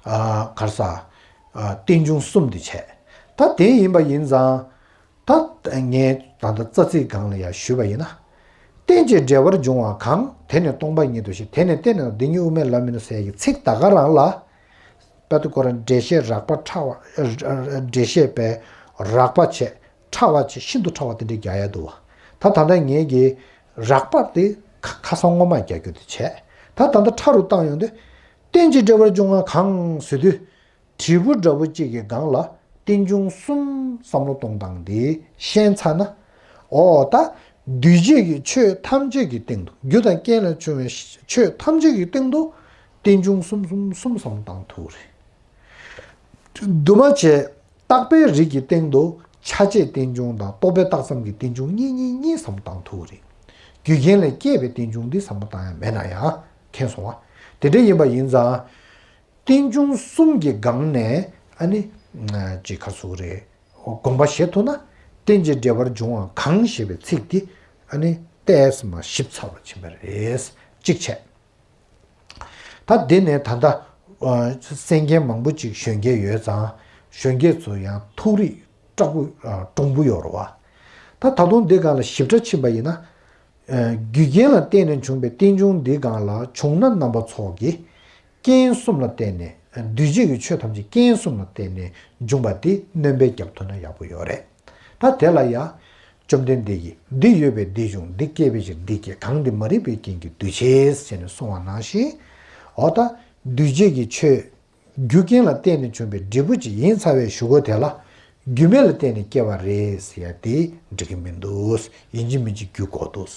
ཨ། ག་རེ་ཟ། ཨ། རྟེན་འབྱུང་གསུམ་དེ་བྱས། ད་དེ་ཡིན་པ་ཡིན་ཙང་། ད་ངས་ད་ལྟ་རྩ་ཚིག་སྒང་ལ་ཡང་ཞུས་པ་ཡིན་ན། རྟེན་ཅིང་འབྲེལ་བར་འབྱུང་བ་གང་། དེ་ནི་སྟོང་པ་ཉིད་དོ་ཞེས། དེ་ནི་རྟེན་ནི་འདི་ཉིད་དབུ་མའི་ལམ་ཡིན་ནོ་ཟེར་ཡག་གི་ཚིག་ད་ག་རང་ལ། དཔེ་དེ་ཁོ་རང་འགྲེལ་བཤད་རགས་པ་ཕྲ་བ། འགྲེལ་བཤད་པས་རགས་པ་བྱས། ཕྲ་བ་བྱས། ཤིན་ཏུ་ཕྲ་བ་དེ་འདྲ་རྒྱག་ཡ་འདུག་བ། ད་ད་ལྟ་ངས་ཀྱི་རགས་པ་དེ་ཁ་ཁ་སང་ངོ་མ་རྒྱག་རྒྱུ་དེ་བྱས། ད་ད་ལྟ་ཕྲ་རུ་བཏང་ཡོང་དུས། རྟེན་ཅིང་འབྲེལ་བར་འབྱུང་བ་གང་ཟེར་དུས། དྲིལ་བུ་འདྲ་བོ་གཅིག་གི་སྒང་ལ་རྟེན་འབྱུང་གསུམ་བསམ་བློ་གཏོང་སྟངས་འདི་ཤེས་ཚར་ན། འོ་ད་འདུས་བྱས་ཀྱི་ཆོས་ཐམས་ཅད་ཀྱི་སྟེང་དུ། རྒྱུ་དང་རྐྱེན་ལས་བྱུང་བའི་ཆོས་ཐམས་ཅད་ཀྱི་སྟེང་དུ་རྟེན་འབྱུང་གསུམ་གསུམ་གསུམ་བསམ་བློ་བཏང་ཐུབ་རེད། དུ་མ་བྱས། རྟག་པའི་རིགས་ཀྱི་སྟེང་དུ་ཆ་བྱད་རྟེན་འབྱུང་དང་རྟོག་པས་བཏགས་ཙམ་གྱི་རྟེན་འབྱུང་གཉིས་གཉིས་གཉིས་བསམ་བློ་བཏང་ཐུབ་རེད། རྒྱུ་རྐྱེན་ལས་སྐྱེས་པའི་རྟེན་འབྱུང་འདི་བསམ་བློ་བཏང་ཡ་མེད་ན་ཡང་མཁྱེན་སོང་བ། དེ་འདྲ་ཡིན་པ་ཡིན་ཙང་། རྟེན་འབྱུང་གསུམ་གྱི་སྒང་ནས་ཨ་ནི། ཅིག་ག་ཚོད་རེད། དགོངས་པ་བཞེས་ཐུབ་ན། རྟེན་ཅིང་འབྲེལ་བར་འབྱུང་བ་གང་ཞེས་པའི་ཚིག་འདི་ཨ་ནི་ཏོག་ཙམ་ཞིབ་ཚགས་པ་ཕྱིན་པ་རེད། གཅིག་བྱས། ད་འདི་ནས་ད་ལྟ། ཨ། གསན་མཁན་མང་པོ་ཅིག་གཞོན་སྐྱེས་ཡོད་ཙང་། གཞོན་སྐྱེས་ཚོ་ཡང་ཐུགས་རིག་དྲག་པོ། ཨ། གྲུང་པོ་ཡོད་རེད་བ། ད་ད་དུང་འདི་སྒང་ལ་ཞིབ་ཕྲ་ཕྱིན་པ་ཡིན་ན། ཨ། རྒྱུ་རྐྱེན་ལ་བརྟེན་ནས་བྱུང་བའི་རྟེན་འབྱུང་འདི་སྒང་ལ་བྱུང་ན་རྣམ་པ་ཚོགས་ཀྱི། རྐྱེན་གསུམ་ལ་བརྟེན་ནས། འདུས་བྱས་ཀྱི་ཆོས་ཐམས་ཅད་རྐྱེན་གསུམ་ལ་བརྟེན་ནས་འབྱུང་བ་དེ་སྣོན་པ་རྒྱག་ཐུབ་ན་ཡག་པོ་ཡོད་རེད། ད་དེ་ལ་ཡང་། བཅོམ་ལྡན་འདས་ཀྱིས། འདི་ཡོད་པས་འདི་འབྱུང་། འདི་སྐྱེས་པའི་ཕྱིར་འདི་སྐྱེ། གང་འདི་མ་རིག་པའི་རྐྱེན་གྱིས་འདུས་བྱས། ཞེས་ནས་གསུངས་པ་ནང་བཞིན། འོ་ད་འདུས་བྱས་ཀྱི་ཆོས། རྒྱུ་རྐྱེན་ལ་བརྟེན་ནས་བྱུང་བའི་འབྲས་བུ་ཅིག་ཡིན་ཚར་བའི་གཞུག་གུ་དེ་ལ། རྒྱུ་མེད་ལ་བརྟེན་ནས་སྐྱེ་བ་རེད་ཟེར་ཡ་དེ་འགྲིག་གི་མི་འདུག་ཡིན་གཅིག་མིན་གཅིག་རྒྱུ་དགོས་འདུག་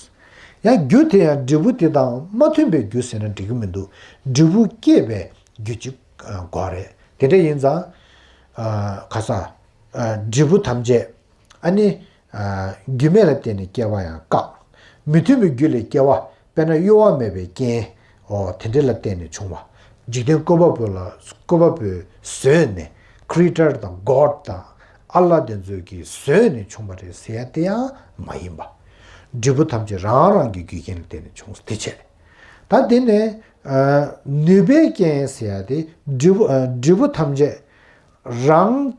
ཡང་རྒྱུ་དེ་ཡང་འབྲས་བུ་དེ་དང་མ་མཐུན་པའི་རྒྱུ་ཟེར་ན་འགྲིག་གི་མི་འདུག་འབྲས་བུ་སྐྱེད་པའི་རྒྱུ་ཅིག་ཨ། དགོས་རེད། དེ་འདྲ་ཡིན་ཙང་། ཨ། ག་ས། ཨ། འབྲས་བུ་ཐམས་ཅད། ཨ་ནི། ཨ། རྒྱུ་མེད་ལ་བརྟེན་ནས་སྐྱེ་བ་ཡང་བཀག་མི་མཐུན་པའི་རྒྱུ་ལས་སྐྱེ་བ། དཔེར་ན་གཡོ་བ་མེད་པའི་རྐྱེན། འོ་དེ་འདྲ་ལ་བརྟེན་ནས་བྱུང་བ། འཇིག་རྟེན་བཀོད་པ་པོ་ལ། བཀོད་པ་པོས་བཟོས་ནས། creator དང་god དང་ཨ་ལ་དེ་ཚོས་ཀྱིས་བཟོས་ནས་བྱུང་བ་རེད་ཟེར་ཡ་དེ་ཡང་མ་ཡིན་པ། འབྲས་བུ་ཐམས་ཅད་རང་རང་གི་རྒྱུ་རྐྱེན་ལ་བརྟེན་ནས་བྱུང་། དེ་བྱས། ད་དེ་ནས། ཨ། ནུས་པའི་རྐྱེན་ཟེར་ཡ་དེ་འབྲས་བུ། ཨ། འབྲས་བུ་ཐམས་ཅད་རང་།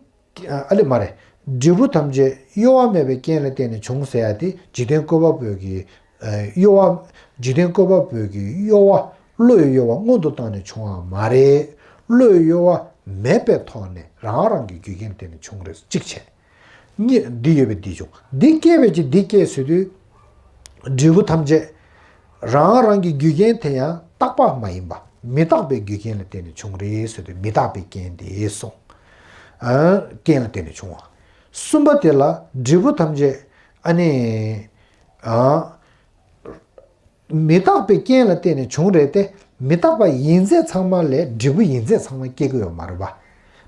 ཨ་ལས་མ་རེད། འབྲས་བུ་ཐམས་ཅད་གཡོ་བ་མེད་པའི་རྐྱེན་ལ་བརྟེན་ནས་བྱུང་ཟེར་ཡ་དེ་འཇིག་རྟེན་བཀོད་པ་པོའི་གི། ཨ། གཡོ་བ། འཇིག་རྟེན་བཀོད་པ་པོའི་གི་གཡོ་བ། བློའི་གཡོ་བ་སྔོན་དུ་བཏང་ནས་བྱུང་བ་མ་རེད། བློའི་གཡོ་བ་མེད་པའི་ཐོག་ནས་རང་རང་གི་རྒྱུ་རྐྱེན་ལ་བརྟེན་ནས་བྱུང་རེད། གཅིག་བྱས། གཉིས། འདི་ཡོད་པས་འདི་འབྱུང་། འདི་སྐྱེས་པའི་ཕྱིར་འདི་སྐྱེ་ཟེར་དུས། འབྲས་བུ་ཐམས་ཅད་རང་རང་གི་རྒྱུ་རྐྱེན་དེ་ཡང་རྟག་པ་མ་ཡིན་པ། མི་རྟག་པའི་རྒྱུ་རྐྱེན་ལ་བརྟེན་ནས་བྱུང་རེད་ཟེར་དུས་མི་རྟག་པའི་རྐྱེན་དེ་གསུངས། ཨ། རྐྱེན་ལ་བརྟེན་ནས་བྱུང་བ། གསུམ་པ་དེ་ལ་འབྲས་བུ་ཐམས་ཅད། ཨ་ནི། ཨ། མི་རྟག་པའི་རྐྱེན་ལ་བརྟེན་ནས་བྱུང་རེད་དེ། མི་རྟག་པ་ཡིན་ཚད་ཚང་མ་ལས་འབྲས་བུ་ཡིན་ཚད་ཚང་མ་སྐྱེ་གི་ཡོད་མ་རེད་པ།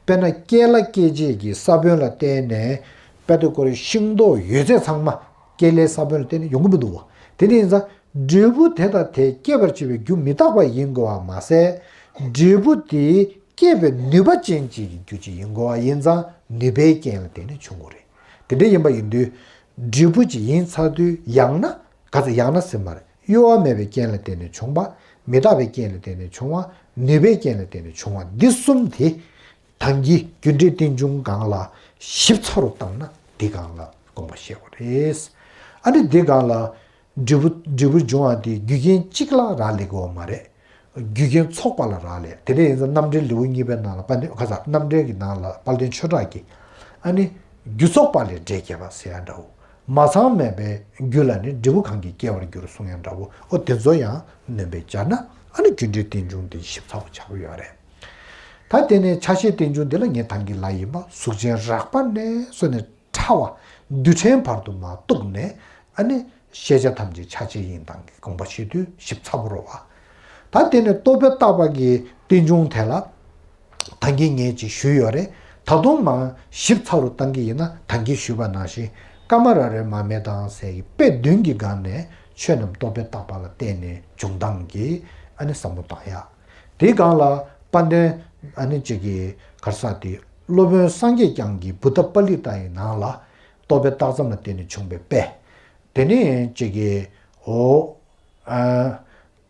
དཔེར་ན་རྐྱེན་ལ་སྐྱེད་བྱེད་ཀྱི་ས་བོན་ལ་བརྟེན་ནས། དཔེ་དེ་ཁོ་རང་ཤིང་ཏོག་ཡོད་ཚད་ཚང་མ་རྐྱེན་ལས་ས་བོན་ལ་བརྟེན་ནས་ཡོང་གི་མི་འདུག་བ། དེ་འདྲ་ཡིན་ཙང་འབྲས་བུ་དེ་དང་དེ་སྐྱེད་པར་བྱེད་པའི་རྒྱུ་མི་རྟག་པ་ཡིན་དགོས་པ་མ་ཟད། འབྲས་བུ་དེ་སྐྱེད་པའི་ནུས་པ་ཅན་གཅིག་གི་རྒྱུ་ཅིག་ཡིན་དགོས་པ་ཡིན་ཙང་ནུས་པའི་རྐྱེན་ལ་བརྟེན་ནས་བྱུང་དགོས་རེད། དེ་འདྲ་ཡིན་པ་ཡིན་དུས། འབྲས་བུ་ཅིག་ཡིན་ཚར་དུས་ཡང་ན། ག་ཚོད་ཡང་ན་ཟེར་མ་རེད། གཡོ་བ་མེད་པའི་རྐྱེན་ལ་བརྟེན་ནས་བྱུང་བ། མི་རྟག་པའི་རྐྱེན་ལ་བརྟེན་ནས་བྱུང་བ། ནུས་པའི་རྐྱེན་ལ་བརྟེན་ནས་བྱུང་བ་འདི་གསུམ་དེ། ད་གིན་རྒྱུ་འབྲས་རྟེན་འབྱུང་སྒང་ལ་ཞིབ་ཚགས་རུ་བཏང་ན་འདི་སྒང་ལ་དགོངས་པ་བཞེས་དགོས་རེད། ཨ་ནི་འདི་སྒང་ལ་འབྲས་བུ། འབྲས་བུ་འབྱུང་བ་འདི་རྒྱུ་རྐྱེན་གཅིག་ལ་རག་ལས་ཀྱི་ཡོད་མ་རེད། རྒྱུ་རྐྱེན་ཚོགས་པ་ལ་རག་ལས། དེ་འདྲ་ཡིན་ཙང་རྣམ་འགྲེལ་ལེའུ་གཉིས་པའི་ནང་ལ་དཔལ་ལྡན། ག་ས། རྣམ་འགྲེལ་གྱི་ནང་ལ་དཔལ་ལྡན་ཆོས་གྲགས་ཀྱིས། ཨ་ནི། རྒྱུ་ཚོགས་པ་ལས་འབྲས་སྐྱེ་བ་ཟེར་ཡ་འདྲ་བོ། མ་ཚང་མེད་པའི་རྒྱུ་ལ་ནི་འབྲས་བུ་གང་གིས་སྐྱེ་བར་འགྱུར་གསུང་ཡ་འདྲ་བོ། འོ་དེ་ཚོ་ཡང་སྣོན་པས་སྦྱར་ན་ཨ་ནི་རྒྱུ་འབྲས་རྟེན་འབྱུང་དེ་ཞིབ་ཚགས་པོ་ཆགས་ཀྱི་ཡོད་རེད། ད་དེ་ནས་ཆ་ཤས་རྟེན་འབྱུང་འདི་ལ་ངས་ད་གིན་ལབ་ཡིན་པ། གཟུགས་ཅན་རགས་པ་ནས་བཟུང་ནས་ཕྲ་བ་རྡུལ་ཕྲན་བར་དུ་མ་གཏུགས་ནས་ཨ་ནི་ཤེས་བྱ་ཐམས་ཅད་ཆ་བྱད་ཡིན་སྟངས་ཀྱི་དགོངས་པ་བཞེས་དུས་ཞིབ་ཚགས་པོ་རེད་བ། ད་དེ་ནས་རྟོག་པས་བཏགས་པ་གི་རྟེན་འབྱུང་དེ་ལ་ད་གིན་ངས་ཅིག་ཞུས་ཡོད་རེད། ད་དུང་མར་ཞིབ་ཚགས་རུ་བཏང་གི་ཡིན་ན་ད་གིན་ཞུས་པ་ནང་བཞིན་ཀ་མ་ར་རེ་མ་མེ་དང་ཟེར་གྱི་དཔེ་བདུན་གྱི་སྒང་ནས་ཆོས་རྣམས་རྟོག་པས་བཏགས་པ་ལ་བརྟེན་ནས་འབྱུང་སྟངས་ཀྱི་ཨ་ནི་བསམ་བློ་བཏང་ཡ། དེའི་སྒང་ལ་དཔལ་ལྡན་ཨ་ནི་ཅིག་གི་ག་རེ་ཟེར་དེ་སློབ་དཔོན་སངས་རྒྱས་བསྐྱངས་ཀྱི་བུདྡྷ་པཱ་ལི་ཏ་ཡི་ནང་ལ་རྟོག་པས་བཏགས་ཙམ་ལ་བརྟེན་ནས་བྱུང་བའི་དཔེ། དེ་ནས་ཅིག་གི་འོ་ཨ་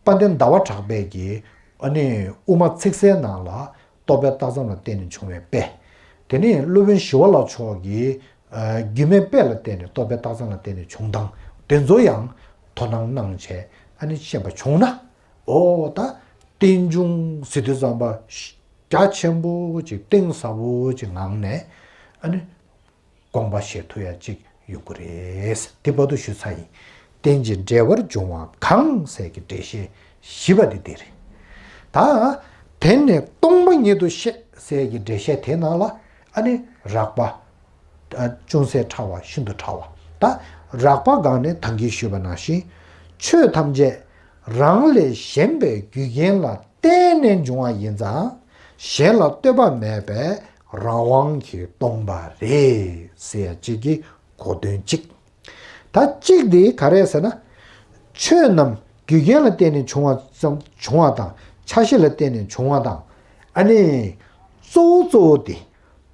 དཔལ་ལྡན་ཟླ་བ་གྲགས་པས་ཀྱི་ཨ་ནི་དབུ་མ་ཚིག་གསལ་ནང་ལ་རྟོག་པས་བཏགས་ཙམ་ལ་བརྟེན་ནས་བྱུང་བའི་དཔེ། དེ་ནས་སློབ་དཔོན་ཞི་བ་ལྷ་མཆོག་གིས་ཨ་རྒྱུད་སྨད་དཔེ་ལ་བརྟེན་ནས་རྟོག་པས་བཏགས་ཙམ་ལ་བརྟེན་ནས་བྱུང་སྟངས་དེ་ཚོ་ཡང་དོ་སྣང་གནང་བྱས་ཨ་ནི་ཤེས་པ་བྱུང་ན། འོ་ད་རྟེན་འབྱུང་ཟེར་དུས་ཙམ་པ་རྒྱ་ཆེན་པོ་ཅིག་གཏིང་ཟབ་པོ་ཅིག་ངང་ནས་ཨ་ནི་དགོངས་པ་བཞེས་ཐུབ་ཡ་ཅིག་ཡོང་གི་རེད། དེ་བར་དུ་ཞུས་ཚར་ཡིན། རྟེན་ཅིང་འབྲེལ་བར་འབྱུང་བ་གང་ཟེར་གྱི་འགྲེལ་བཤད་བཞི་པ་དེ་འདི་རེད། ད་དེ་ནས་སྟོང་པ་ཉིད་དུ་ཤེས་ཟེར་གྱི་འགྲེལ་བཤད་དེ་ནང་ལ་ཨ་ནི་རགས་པ། ཅུང་ཟད་ཕྲ་བ་ཤིན་ཏུ་ཕྲ་བ། ད་རགས་པ་སྒང་ནས་ད་གིན་ཞུས་པ་ནང་བཞིན་ཆོས་ཐམས་ཅད་རང་ལས་གཞན་པའི་རྒྱུ་རྐྱེན་ལ་བརྟེན་ནས་འབྱུང་བ་ཡིན་ཙང་གཞན་ལ་ལྟོས་པ་མེད་པའི་རང་དབང་གིས་སྟོང་པ་རེད་ཟེར་ཡ་གཅིག་གི་གོ་དོན་གཅིག་ད་གཅིག་དེ་ག་རེ་ཟེར་ན། ཆོས་རྣམས་རྒྱུ་རྐྱེན་ལ་བརྟེན་ནས་བྱུང་བ་ཙམ་བྱུང་བ་དང་ཆ་ཤས་ལ་བརྟེན་ནས་བྱུང་བ་དང་ཨ་ནི་གཙོ་བོ་གཙོ་བོ་དེ།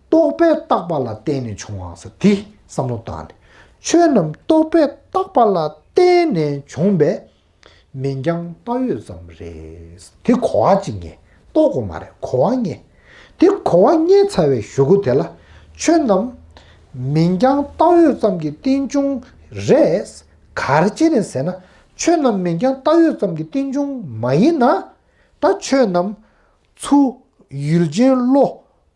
རྟོག་པས་བཏགས་པ་ལ་བརྟེན་ནས་བྱུང་བ་ཟེར་དེ་བསམ་བློ་བཏང་ནས། ཆོས་རྣམས་རྟོག་པས་བཏགས་པ་ལ་བརྟེན་ནས་བྱུང་བས་མིང་རྐྱང་བཏགས་ཡོད་ཙམ་རེད། དེ་གོ་བ་གཅིག་ངེས། རྟོགས་དགོས་མ་རེད། གོ་བ་ངེས། དེ་གོ་བ་ངེས་ཚར་བའི་གཞུག་གུ་དེ་ལ་ཆོས་རྣམས་མིང་རྐྱང་བཏགས་ཡོད་ཙམ་གྱི་རྟེན་འབྱུང་རེད། ག་རེ་བྱས་ནས་ཟེར་ན་ཆོས་རྣམས་མིང་རྐྱང་བཏགས་ཡོད་ཙམ་གྱི་རྟེན་འབྱུང་མ་ཡིན་ན། ད་ཆོས་རྣམས་ཚུར་ཡུལ་ཅན་བློ་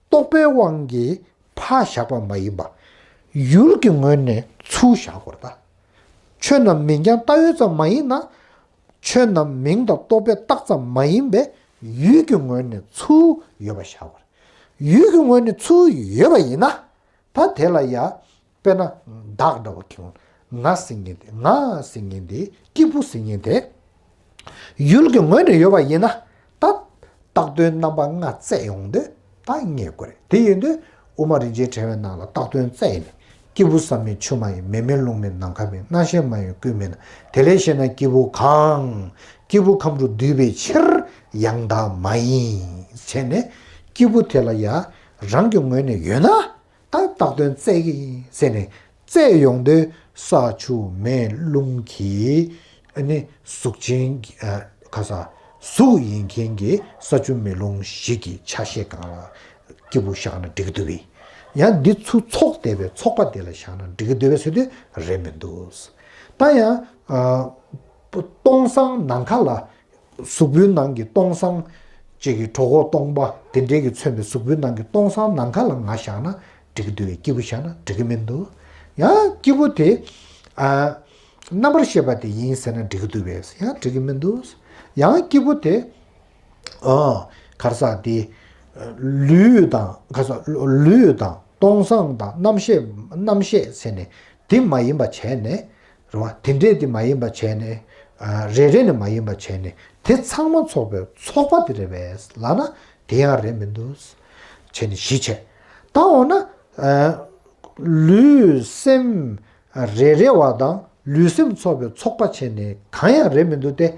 རྟོག་པའི་དབང་གིས་ཕར་བཞག་པ་མ་ཡིན་པ། ཡུལ་གྱི་ངོས་ནས་ཚུར་བཞག་དགོས་རེད་ད། ཆོས་རྣམས་མིང་རྐྱང་བཏགས་ཡོད་ཙམ་མ་ཡིན་ན། ཆོས་རྣམས་མིང་དང་རྟོག་པས་བཏགས་ཙམ་མ་ཡིན་པས་ཡུལ་གྱི་ངོས་ནས་ཚུར་ཡོད་པ་བཞག་དགོས་རེད། ཡུལ་གྱི་ངོས་ནས་ཚུར་ཡོད་པ་ཡིན་ན། ད་དེ་ལ་ཡ། དཔེར་ན་བདག་འདྲ་བོ་ཁྱོད་ང་ཟེར་མཁན་དེ་ང་ཟེར་མཁན་དེ་སྐྱེས་བུ་ཟེར་མཁན་དེ་ཡུལ་གྱི་ངོས་ནས་ཡོད་པ་ཡིན་ན། ད་བཏགས་དོན་རྣམ་པ་ལྔ་བཙལ་ཡོང་དུས་ད་རྙེད་དགོས་རེད། དེ་ཡིན་དུས་དབུ་མ་རིན་ཆེན་ཕྲེང་བའི་ནང་ལ་བཏགས་དོན་བཙལ་ནས་སྐྱེས་བུ་བསམ་མེད་ཆུ་མ་ཡིན། མེ་མེད་རླུང་མེད་ནམ་མཁའ་མེད། རྣམ་ཤེས་མ་ཡིན་ཀུན་མེད་ན། དེ་ལས་གཞན་ན་སྐྱེས་བུ་གང་། སྐྱེས་བུ་ཁམས་དྲུག་འདུས་པའི་ཕྱིར་ཡང་དག་མ་ཡིན་བྱས་ནས་སྐྱེས་བུ་དེ་ལ་ཡང་རང་གི་ངོས་ནས་ཡོད་ན། ད་བཏགས་དོན་བཙལ་གྱི་ཡིན་ཟེར་ནས་བཙལ་ཡོང་དུས་ས་ཆུ་མེ་རླུང་གི་ཨ་ནི་གཟུགས་ཅན་གྱི་ཨ་ཁ་ས་གཟུགས་ཡིན་མཁན་གྱི་ས་ཆུ་མེ་རླུང་བཞི་གི་ཆ་ཤས་སྒང་ལ་སྐྱེས་བུ་བཞག་ན་འགྲིག་གི་འདུག་པས། ཡང་འདི་ཚུར་ཚོགས་བསྡད་པའི་ཚོགས་པ་དེ་ལ་བཞག་ན་འགྲིག་གི་འདུག་པས་ཟེར་དུས་རེད་མི་འདུག་ད་ཡང་ཨ་སྟོང་སང་ནམ་མཁའ་ལ། གཟུགས་པོའི་ནང་གི་སྟོང་སང་གཅིག་གི་གྲོད་ཁོག་སྟོང་པ་དེ་འདྲའི་གི་མཚོན་པའི་གཟུགས་པོའི་ནང་གི་སྟོང་སང་ནམ་མཁའ་ལ་ང་བཞག་ན་འགྲིག་གི་འདུག་པས། སྐྱེས་བུ་བཞག་ན་འགྲིག་གི་མི་འདུག་ཡང་སྐྱེས་བུ་དེ་ཨ་རྣམ་པར་ཤེས་པ་དེ་ཡིན་ཟེར་ན་འགྲིག་གི་འདུག་པས། ཡང་འགྲིག་གི་མི་འདུག་ཡང་སྐྱེས་བུ་དེ་ཨ་ག་རེ་ཟེར་དེ་ལུས་དང་ག་རེ་ཟེར་ལུས་དང་སྟོང་སང་དང་རྣམ་ཤེས་རྣམ་ཤེས་ཟེར་ནས་དེ་མ་ཡིན་པ་བྱས་ནས། རེད་བ། དེ་འདྲས་དེ་མ་ཡིན་པ་བྱས་ནས། ཨ་རེ་རེ་ནས་མ་ཡིན་པ་བྱས་ནས་དེ་ཚང་མ་ཚོགས་པའི་ཚོགས་པ་དེ་རེད་པས་ལབ་ན་དེ་ཡང་རེད་མི་འདུག་བྱས་ནས་བཞི་བྱས། ད་འོ་ན་ཨ་ལུས་སེམས་རེ་རེ་བ་དང་ལུས་སེམས་ཚོགས་པའི་ཚོགས་པ་བྱས་ནས་གང་ཡང་རེད་མི་འདུག་སྟེ།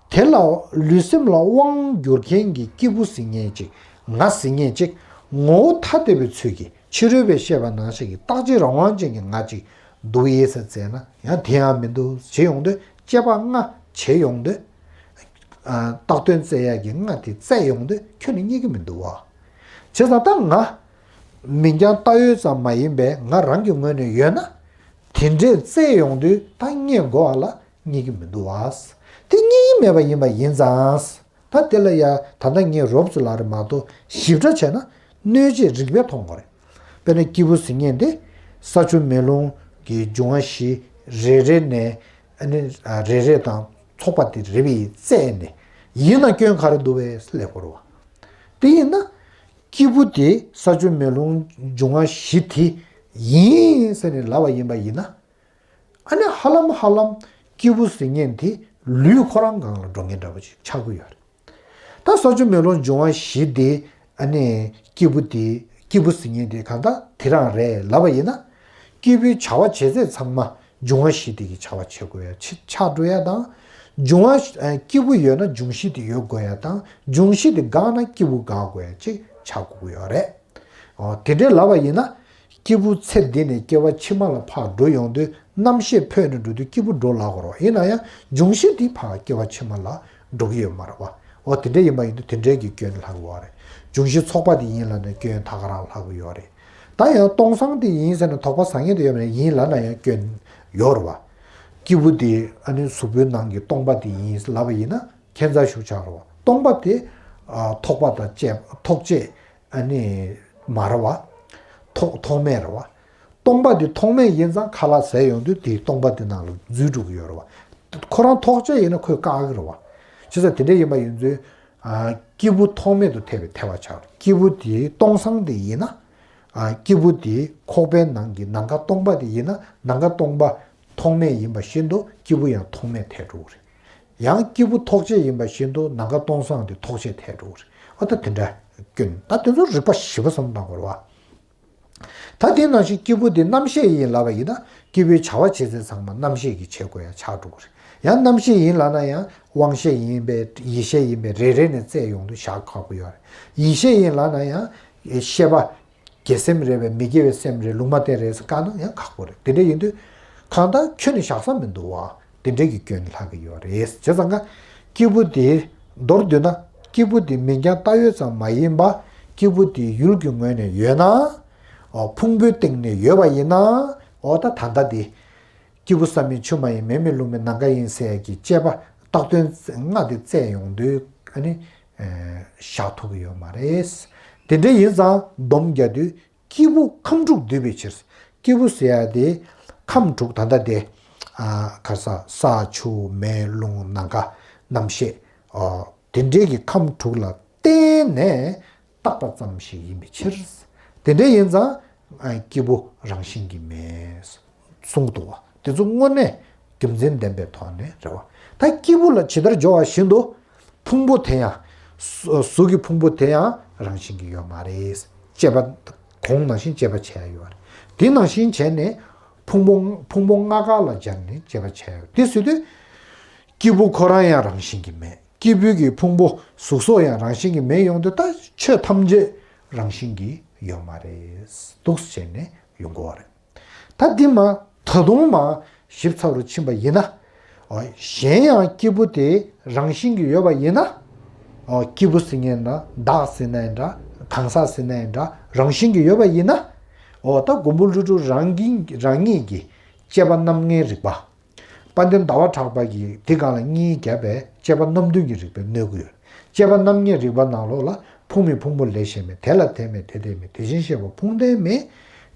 དེ་ལ་ལུས་སེམས་ལ་དབང་བསྒྱུར་མཁན་གྱི་སྐྱེས་བུ་ཟེར་མཁན་ཅིག་ང་ཟེར་མཁན་ཅིག་ངོ་བོ་ཐ་དད་པའི་ཚུལ་གྱིས་ཕྱི་རོལ་པས་བཤད་པ་ནང་བཞིན་གྱི་རྟག་གཅིག་རང་དབང་ཅན་གྱི་ང་ཅིག་འདུག་ཡིན་ཟེར་བཙལ་ན་ཡང་དེ་ཡང་མི་འདུག་བྱེད་ཡོང་དུས་དཔྱད་པ་ལྔ་བྱེད་ཡོང་དུས། ཨ་བཏགས་དོན་བཙལ་ཡག་གི་ལྔ་དེ་བཙལ་ཡོང་དུས་ཁྱོན་ནས་རྙེད་ཀྱི་མི་འདུག་བ། བྱས་ཙང་ད་ང་མིང་རྐྱང་བཏགས་ཡོད་ཙམ་མ་ཡིན་པས་ང་རང་གི་ངོས་ནས་ཡོད་ན། དེ་འདྲས་བཙལ་ཡོང་དུས་ད་རྙེད་དགོས་པ་ལ་རྙེད་ཀྱི་མི་འདུག་བ། དེ་རྙེད་ཀྱི་མེད་པ་ཡིན་པ་ཡིན་ཙང་། ད་དེ་ལ་ཡ་ད་ལྟ་ངས་རོབ་ཙམ་ལབ་རེད་མ་གཏོགས་ཞིབ་ཕྲ་བྱས་ན་གནོད་བྱེད་རིགས་པས་མཐོང་དགོས་རེད། དཔེར་ན་སྐྱེས་བུ་ཟེར་མཁན་དེ་ ས་ཆུ་མེ་རླུང་གི་འབྱུང་བ་བཞི་རེ་རེ་ནས་ཨ་ནི་རེ་རེ་དང་ཚོགས་པ་དེ་རེ་བའི་རྩད་ནས་ཡིན་ན་སྐྱོན་ག་རེ་འདུག་པས་ལབ་དགོས་རེད་བ། དེ་ཡིན་ན། སྐྱེས་བུ་དེ་ས་ཆུ་མེ་རླུང་འབྱུང་བ་བཞི་དེ་ཡིན་ཟེར་ནས་ལབ་པ་ཡིན་པ་ཡིན་ན། ཨ་ནི་ཧ་ལམ་ཧ་ལམ་སྐྱེས་བུ་ཟེར་མཁན་དེ་ལུས་ཁོ་རང་སྒང་ལ་འགྲོ་མཁན་འདྲ་པོ་ཅིག་ཆགས་ཀྱི་ཡོད་རེད། ད་ས་ཆུ་མེ་རླུང་འབྱུང་བ་བཞི་དེ་ཨ་ནི་སྐྱེས་བུ་དེ་སྐྱེས་བུ་ཟེར་མཁན་དེ་གང་ལྟར་དེ་རང་རེད་ལབ་པ་ཡིན་ན། སྐྱེས་བུའི་བྱ་བ་བྱེད་ཚད་ཚང་མ་འབྱུང་བ་བཞི་དེ་གི་བྱ་བ་བྱེད་དགོས་ཡ་ཆགས་འགྲོ་ཡ་དང་། འབྱུང་བ་བཞི་སྐྱེས་བུ་ཡོད་ན་འབྱུང་བཞི་དེ་ཡོད་དགོས་ཡ་དང་། འབྱུང་བཞི་དེ་འགག་ན་སྐྱེས་བུ་འགག་དགོས་ཡ་ཅིག་ཆགས་དགོས་ཀྱི་ཡོད་རེད། འོ་དེ་འདྲའི་ལབ་པ་ཡིན་ན། སྐྱེས་བུ་ཚེ་འདི་ནས་སྐྱེ་བ་ཕྱི་མ་ལ་ཕར་འགྲོ་ཡོང་དུས་རྣམ་ཤེས་འཕོས་ནས་འགྲོ་དུས་སྐྱེས་བུ་འགྲོ་ལབ་དགོས་རེད་བ། ཡིན་ན་ཡང་འབྱུང་བཞི་འདི་ཕར་སྐྱེ་བ་ཕྱི་མ་ལ་འགྲོ་གི་ཡོད་མ་རེད་བ། འོ་དེ་འདྲ་ཡིན་པ་ཡིན་དུས་དེ་འདྲའི་གི་སྐྱོན་ལྷག་གི་ཡོད་རེད། འབྱུང་བཞི་ཚོགས་པ་དེ་ཡིན་ལབ་ནས་སྐྱོན་ད་ག་རང་ལྷག་གི་ཡོད་རེད། ད་ཡང་སྟོང་སང་དེ་ཡིན་ཟེར་ནས་དོགས་པ་ཟ་མཁན་དེ་ཡོད་མ་རེད། ཡིན་ལབ་ན་ཡང་སྐྱོན་ཡོད་རེད་བ། སྐྱེས་བུ་དེ་ཨ་ནི་གཟུགས་པོའི་ནང་གི་སྟོང་པ་དེ་ཡིན་ལབ་པ་ཡིན་ན་ཁྱད་མཚར་ཤུགས་ཆག་རེད་བ། སྟོང་པ་དེ་ཨ་ཐོགས་པ་དང་བཅས་ཐོགས་བཅས་ཨ་ནི་མ་རེད་བ། ཐོགས་ཐོགས་མེད་རེད་བ། སྟོང་པ་དེ་ཐོགས་མེད་ཡིན་ཙང་ཁ་ལག་ཟས་ཡོང་དུས་དེའི་སྟོང་པ་དེ་ནང་ལ་འཛུལ་འགྲོ་གི་ཡོད་རེད་བ། ཁོ་རང་ཐོགས་བཅས་ཡིན་ན་ཁོས་བཀག་གི་རེད་བ། བྱས་ཙང་དེ་འདྲ་ཡིན་པ་ཡིན་ཚུལ། ཨ་སྐྱེས་བུ་ཐོགས་མེད་དུ་ཐལ་བའི་ཐལ་བ་ཆགས་རེད། སྐྱེས་བུ་དེ་སྟོང་སང་དེ་ཡིན་ན། ཨ་སྐྱེས་བུ་དེ་ཁོག་པའི་ནང་གི་ནམ་མཁའ་སྟོང་པ་དེ་ཡིན་ན་ནམ་མཁའ་སྟོང་པ་ཐོགས་མེད་ཡིན་པ་བཞིན་དུ་སྐྱེས་བུ་ཡང་ཐོགས་མེད་ཐལ་འགྲོ་གི་རེད། ཡང་སྐྱེས་བུ་ཐོགས་བཅས་ཡིན་པ་བཞིན་དུ་ནམ་མཁའ་སྟོང་སང་དེ་ཐོགས་བཅས་ཐལ་འགྲོ་གི་རེད། ཨ་ད་དེ་འདྲ་སྐྱོན། ད་དེ་ཚོ་རིགས་པ་ཞིབ་པ་བསམ་བློ་བཏང་དགོས་རེད་བ། ད་དེ་ནང་བཞིན་སྐྱེས་བུ་དེ་རྣམ་ཤེས་ཡིན་ལབ་པ་ཡིན་ན་སྐྱེས་བུའི་བྱ་བ་བྱེད་ཚད་ཚང་མ་རྣམ་ཤེས་ཀྱིས་བྱེད་དགོས་ཡ་ཆགས་འགྲོ་གི་རེད། ཡང་རྣམ་ཤེས་ཡིན་ལབ་ན་ཡང་དབང་ཤེས་ཡིན་པས་ཡིད་ཤེས་ཡིན་པས་རེ་རེ་ནས་བཙལ་ཡོང་དུས་བཞག་ཁག་པོ་ཡོད་རེད། ཡིད་ཤེས་ཡིན་ལབ་ན་ཡང་ཤེས་པ། དགེ་སེམས་རེད་པས་མི་དགེ་བའི་སེམས་རེད་ལུང་མ་བསྟན་རེད་ཟེར་བཀག་ན་ཡང་ཁག་པོ་རེད། དེ་འདྲ་ཡིན་དུས་གང་ལྟར་ཁྱོན་ནས་བཞག་ས་མི་འདུག་བ། དེ་འདྲའི་གི་སྐྱོན་ལྷག་གི་ཡོད་རེད། བྱས་ཙང་ཀ་སྐྱེས་བུ་དེ་མདོར་བསྡུས་ན་སྐྱེས་བུ་དེ་མིང་རྐྱང་བཏགས་ཡོད་ཙམ་མ་ཡིན་པ། སྐྱེས་བུ་དེ་ཡུལ་གྱི་ངོས་ནས་ཡོད་ན། འོ་ཕུང་པོའི་སྟེང་ནས་ཡོད་པ་ཡིན་ན། འོ་ད་ད་ལྟ་དེ་སྐྱེས་བུ་ས་མེད་ཆུ་མ་ཡིན་མེ་མེད་རླུང་མེད་ནམ་མཁའ་ཡིན་ཟེར་གྱི་དཔྱད་པ་བཏགས་དོན་ལྔ་དེ་བཙལ་ཡོང་དུས་ཨ་ནི་བཞག་ཐུབ་ཀྱི་ཡོད་མ་རེད། དེ་འདྲ་ཡིན་ཙང་སྡོམ་རྒྱག་དུས། སྐྱེས་བུ་ཁམས་དྲུག་འདུས་པའི་ཕྱིར། སྐྱེས་བུ་ཟེར་ཡ་དེ་ཁམས་དྲུག་ད་ལྟ་དེ་ཨ་ག་རེ་ཟ། ས་ཆུ་མེ་རླུང་ནམ་མཁའ་རྣམ་ཤེས། ཨ་དེ་འདྲའི་གི་ཁམས་དྲུག་ལ་བརྟེན་ནས་བཏགས་པ་ཙམ་ཞིག་ཡིན་པའི་ཕྱིར། དེ་འདྲ་ཡིན་ཙང་ཨ་སྐྱེས་བུ་རང་བཞིན་གྱིས་མེད་གསུང་གི་འདུག་བ། དེ་ཚོ་དངོས་གནས་རྒྱུ་མཚན་ལྡན་པའི་ཐོག་ནས་རེད་བ། ད་སྐྱེས་བུ་ལ་ཇི་ལྟར་སྦྱོར་བ་བཞིན་དུ། ཕུང་པོ་དེ་ཡང་། གཟུགས་ཀྱི་ཕུང་པོ་དེ་ཡང་རང་བཞིན་གྱིས་ཡོད་མ་རེད། དཔྱད་པ། གོང་ནང་བཞིན་དཔྱད་པ་བྱས་ཡོད་རེད། དེ་ནང་བཞིན་བྱས་ནས་ཕུང་པོ་ཕུང་པོ་ལྔ་ཀ་ལ་སྦྱར་ནས་དཔྱད་པ་བྱས་ཡོད་དེ་ཟེར་དུས། སྐྱེས་བུ་ཁོ་རང་ཡང་རང་བཞིན་གྱིས་མེད། སྐྱེས་བུ་གི་ཕུང་པོ་གཟུགས་སོགས་ཡང་རང་བཞིན་གྱིས་མེད་ཡོང་དུས་ད་ཆོས་ཐམས་ཅད་རང་བཞིན་གྱིས་ཡོད་མ་རེད་འདུག་བྱས་ནས་ཡོང་དགོས་པ་རེད། ད་འདི་མ་ད་དུང་མ་ཞིབ་ཚགས་རུ་ཕྱིན་པ་ཡིན་ན། གཞན་ཡང་སྐྱེས་བུ་དེ་རང་བཞིན་གྱིས་ཡོད་པ་ཡིན་ན། སྐྱེས་བུ་ཟེར་མཁན་ན་བདག་ཟེར་ན་ཡིན་འདྲ། གང་ཟག་ཟེར་ན་ཡིན་འདྲ་རང་བཞིན་གྱིས་ཡོད་པ་ཡིན་ན། འོ་ད་མགོན་པོ་ཀླུ་སྒྲུབ་རང་གི་རང་ཉིད་ཀྱི་དཔྱད་པ་རྣམ་ལྔའི་རིག་པ། དཔལ་ལྡན་ཟླ་བ་གྲགས་པ་གིས་འདི་སྒང་ལ་གཉིས་བརྒྱབ་པའི་དཔྱད་པ་རྣམ་བདུན་གྱི་རིག་པས་གནོད་ཀྱི་ཡོད། དཔྱད་པ་རྣམ་ལྔའི་རིག་པ་ནང་ལོགས་ལ་ཕུང་མེད་ཕུང་པོ་ལས་གཞན་མེད། དེ་ལ་དེ་མེད་དེ་དེ་མེད། དེ་བཞིན་གཤེགས་པ་ཕུང་ལྡན་མེད།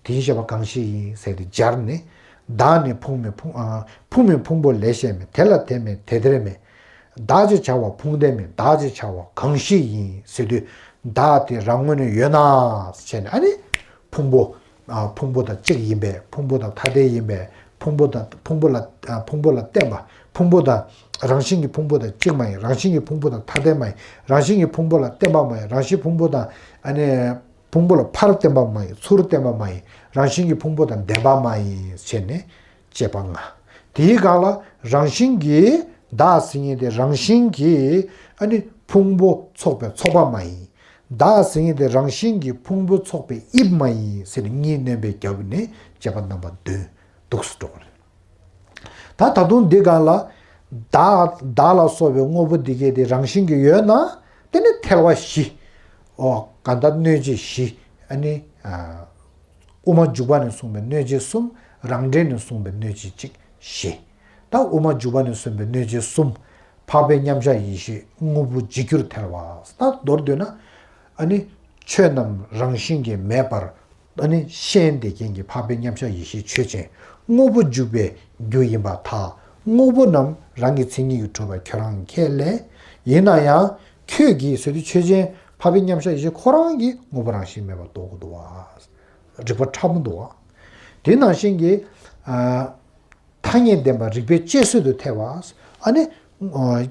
དེ་བཞིན་གཤེགས་པ་གང་ཞིག་ཡིན་ཟེར་ཏེ་སྦྱར་ནས། བདག་ནི་ཕུང་མེད་ཕུང་ཨ་ཕུང་མེད་ཕུང་པོ་ལས་གཞན་མེད། དེ་ལ་དེ་མེད་དེ་དེར་མེད། བདག་ཅེས་བྱ་བ་ཕུང་ལྡན་མེད། བདག་ཅེས་བྱ་བ་གང་ཞིག་ཡིན་ཟེར་དུས། བདག་དེ་རང་ངོས་ནས་ཡོད་ན་ཟེར་ནས་ཨ་ནི། ཕུང་པོ། ཨ་ཕུང་པོ་དང་གཅིག་ཡིན་པས། ཕུང་པོ་དང་ཐ་དད་ཡིན་པས། ཕུང་པོ་དང་ཕུང་པོ་ལ་ཨ་ཕུང་པོ་ལ་བརྟེན་པ། ཕུང་པོ་དང་རང་བཞིན་གྱི་ཕུང་པོ་དང་གཅིག་མ་ཡིན། རང་བཞིན་གྱི་ཕུང་པོ་དང་ཐ་དད་མ་ཡིན། རང་བཞིན་གྱི་ཕུང་པོ་ལ་བརྟེན་པ་མ་ཡིན། རང་བཞིན་ཕུང་པོ་དང་ཨ་ནི་ཕུང་པོ་ལ་ཕར་བརྟེན་པ་མ་ཡིན། ཚུར་བརྟེན་པ་མ་ཡིན། རང་བཞིན་གྱི་ཕུང་པོ་དང་ལྡན་པ་མ་ཡིན་ཞེས་ནས་དཔྱད་པ་ལྔ། དེའི་སྒང་ལ་རང་བཞིན་གྱིས་བདག་ཟེར་མཁན་དེ་རང་བཞིན་གྱིས་ཨ་ནི་ཕུང་པོ་ཚོགས་པའི་ཚོགས་པ་མ་ཡིན། བདག་ཟེར་མཁན་དེ་རང་བཞིན་གྱིས་ཕུང་པོ་ཚོགས་པའི་དབྱིབས་མ་ཡིན་ཟེར་ནས་གཉིས་བསྣན་པའི་རྒྱབ་ནས་དཔྱད་པ་རྣམ་པ་བདུན་འདུག་སེ་འགྲོ་གི་རེད། ད་ད་དུང་འདི་སྒང་ལ་བདག་བདག་ལ་སོགས་པའི་དངོས་པོ་འདི་གས་དེ་རང་བཞིན་གྱིས་ཡོད་ན། དེ་ནི་ཐལ་བ་བཞི། ཨོ་གང་ལྟར་གནོད་བྱེད་བཞི། ཨ་ནི་ཨ་དབུ་མ་འཇུག་པ་ནས་གསུངས་པའི་གནོད་བྱེད་གསུམ། རང་འགྲེལ་ནས་གསུངས་པའི་གནོད་བྱེད་གཅིག་བཞི། ད་དབུ་མ་འཇུག་པ་ནས་གསུངས་པའི་གནོད་བྱེད་གསུམ། འཕགས་པའི་མཉམ་གཞག་ཡེ་ཤེས། དངོས་པོ་འཇིག་གྱུར་ཐལ་བ། ད་མདོར་བསྡུས་ན། ཨ་ནི་ཆོས་རྣམས་རང་བཞིན་གྱིས་མེད་པར་ ཨ་ནི་ཤེས་ལྡན་དེ་རྐྱེན་གྱིས་འཕགས་པའི་མཉམ་གཞག་ཡེ་ཤེས་ཆོས་ཅན། དངོས་པོ་འཇུག་པའི་རྒྱུ་ཡིན་པར་ཐལ། དངོས་པོ་རྣམས་རང་གི་མཚན་ཉིད་ཀྱིས་གྲུབ་པ་ཁྱོད་རང་ཁས་ལེན། ཡིན་ན་ཡང་ཁྱོད་ཀྱིས་ཟེར་དུས་ཆོས་ཅན། འཕགས་པའི་མཉམ་གཞག་ཡེ་ཤེས་ཁོ་རང་གིས་དངོས་པོ་རང་བཞིན་མེད་པར་རྟོགས་ཀྱི་འདུག་བ། རིགས་པ་ཕྲ་མོ་འདུག་བ། དེ་ནང་བཞིན་གྱི། ཨ། ཐ་སྙད་བདེན་པ་རིགས་པས་དཔྱད་བཟོད་དུ་ཐལ་བ། ཨ་ནི། ཨ།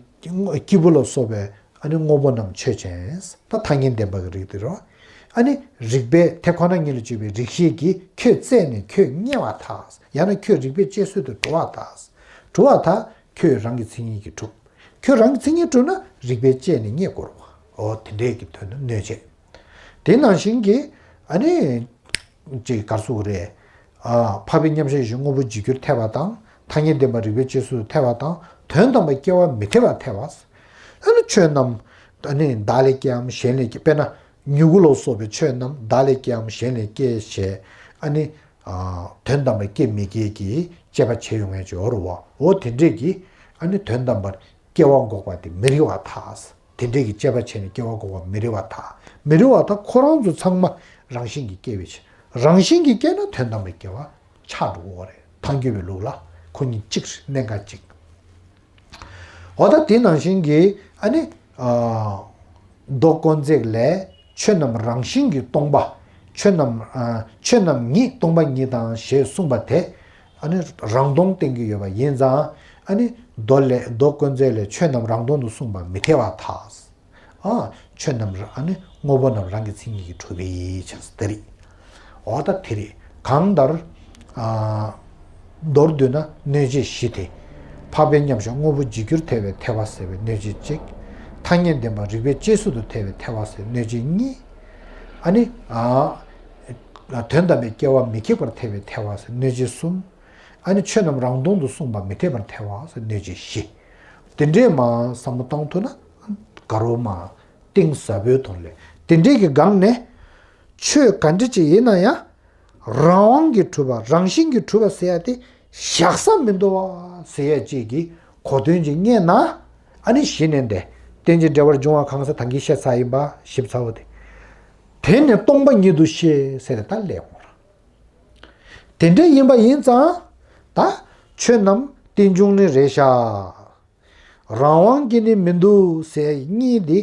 སྐྱེས་བུ་ལ་སོགས་པའི་ཨ་ནི་དངོས་པོ་རྣམས་ཆོས་ཅན། ད་ཐ་སྙད་བདེན་པ་གི་རིགས་དེ་རེད། ཨ་ནི་རིགས་པས་དེ་ཁོ་ན་ཉིད་ལ་དཔྱོད་པའི་རིགས་ཤེས་ཀྱིས་ཁྱོད་བཙལ་ནས་ཁྱོད་རྙེད་པར་ཐལ། ཡང་ན་ཁྱོད་རིགས་པས་དཔྱད་བཟོད་དུ་གྲུབ་པར་ཐལ། གྲུབ་པར་ཐལ། ཁྱོད་རང་གི་མཚན་ཉིད་ཀྱིས་གྲུབ། ཁྱོད་རང་གི་མཚན་ཉིད་གྲུབ་ན་རིགས་པས་དཔྱད་ནས་རྙེད་དགོས་རེད་བ། འོ་དེ་འདྲས་ཀྱི་དོན་དུ་གནོད་བྱེད། དེ་ནང་བཞིན་གྱི་ཨ་ནི། ཅིག་གར་སོགས་རེད། ཨ། འཕགས་པའི་མཉམ་གཞག་ཡེ་ཤེས་དངོས་པོ་འཇིག་གྱུར་ཐལ་བ་དང་། ཐ་སྙད་བདེན་པ་རིགས་པས་དཔྱད་བཟོད་དུ་ཐལ་བ་དང་། དོན་དམ་པར་སྐྱེ་བ་མི་འཐད་པར་ཐལ་བ། ཨ་ནི་ཆོས་རྣམས་ཨ་ནི་བདག་ལས་སྐྱེའམ་གཞན་ལས་སྐྱེ། དཔེར་ན་མྱུ་གུ་ལ་སོགས་པའི་ཆོས་རྣམས་བདག་ལས་སྐྱེའམ་གཞན་ལས་སྐྱེ་ཞེས་ཨ་ནི། ཨ། དོན་དམ་པར་སྐྱེ་མི་སྐྱེ་གི་དཔྱད་པ་བྱེད་ཡོང་ཡ་ཅིག་ཡོད་རེད་བ། འོ་དེ་འདྲས་ཀྱི་ཨ་ནི་དོན་དམ་པར་སྐྱེ་བ་འགོག་པ་དེ་མི་རིགས་པར་ཐལ། དེ་འདྲས་ཀྱི་དཔྱད་པ་བྱས་ནས་སྐྱེ་བ་འགོག་པ་མི་རིགས་པར་ཐལ། མི་རིགས་པར་ཐལ། ཁོ་རང་ཚོ་ཚང་མ་རང་བཞིན་གྱིས་སྐྱེ་བའི་ཕྱིར། རང་བཞིན་གྱིས་སྐྱེ་ན་དོན་དམ་པར་སྐྱེ་བ་ཆགས་འགྲོ་གི་ཡོད་རེད། ཐལ་འགྱུར་བའི་ལུགས་ལ་ཁོ་གཉིས་གཅིག་རེད། གནད་འགག་གཅིག་འོ་ད་དེ་ནང་བཞིན་གྱི་ཨ་ནི། ཨ། མདོ་དཀོན་བརྩེགས་ལས་ཆོས་རྣམས་རང་བཞིན་གྱིས་སྟོང་པ། ཆོས་རྣམས། ཨ། ཆོས་རྣམས་ཉིད་སྟོང་པ་ཉིད་དང་ཞེས་གསུངས་པ་དེ། ཨ་ནི་རང་སྟོང་བསྟན་གྱི་ཡོད་པ་ཡིན་ཙང་། ཨ་ནི་མདོ་ལས། མདོ་དཀོན་བརྩེགས་ལས་ཆོས་རྣམས་རང་སྟོང་དུ་གསུངས་པ་མི་འཐད་པར་ཐལ། ཨ། ཆོས་རྣམས་ར། ཨ་ནི་དངོས་པོ་རྣམས་རང་གི་མཚན་ཉིད་ཀྱིས་གྲུབ་པའི་ཕྱིར་དེ་རེད། འོ་ད་དེ་རེད། གང་ལྟར། ཨ། མདོར་བསྡུས་ན་གནོད་བྱེད་བཞི་སྟེ། འཕགས་པའི་མཉམ་གཞག་དངོས་པོ་འཇིག་གྱུར་ཐལ་བའི་ཐལ་བ་ཟེར་བའི་གནོད་བྱེད་གཅིག་ཐ་སྙད་བདེན་པ་རིགས་པས་དཔྱད་བཟོད་དུ་ཐལ་བའི་ཐལ་བ་ཟེར་བའི་གནོད་བྱེད་གཉིས། ཨ་ནི། ཨ། དོན་དམ་པའི་སྐྱེ་བ་མི་ཁེགས་པར་ཐལ་བའི་ཐལ་བ་ཟེར་གནོད་བྱེད་གསུམ། ཨ་ནི་ཆོས་རྣམས་རང་སྟོང་དུ་གསུངས་པ་མི་འཐད་པར་ཐལ་བ་ཟེར་གནོད་བྱེད་བཞི། དེ་འདྲས་མར་བསམ་བློ་བཏང་ཐུབ་ན། དགའ་རབ་མ། གཏིང་ཟབ་པོའི་ཐོག་ལས་དེ་འདྲས་ཀྱི་སྒང་ནས། ཆོས་ག་འདྲ་ཅིག་ཡིན་ན་ཡང་། རང་དབང་གིས་གྲུབ་པ། རང་བཞིན་གྱིས་གྲུབ་པ་ཟེར་ཡ་དེ་བཞག་ས་མི་འདུག་བ་ཟེར་ཡ་ཅིག་གི་གོ་དོན་ཅིག་རྙེད་ན། ཨ་ནི་གཞི་ནས་འདི་རྟེན་ཅིང་འབྲེལ་བར་འབྱུང་བ་གང་ཟག་ད་གིན་བཤད་ཚར་ཡིན་པ། ཞིབ་ཚ་བོ་དེ། དེ་ནི་སྟོང་པ་ཉིད་དུ་ཤེས་ཟེར་ཏེ་ད་སླེབས་འོང་ར། དེ་འདྲ་ཡིན་པ་ཡིན་ཙང་། ད་ཆོས་རྣམས་རྟེན་འབྱུང་ནི་རེད་ཤག་རང་དབང་གིས་ནི་མི་འདུག་ཟེར་གཉིས་འདི་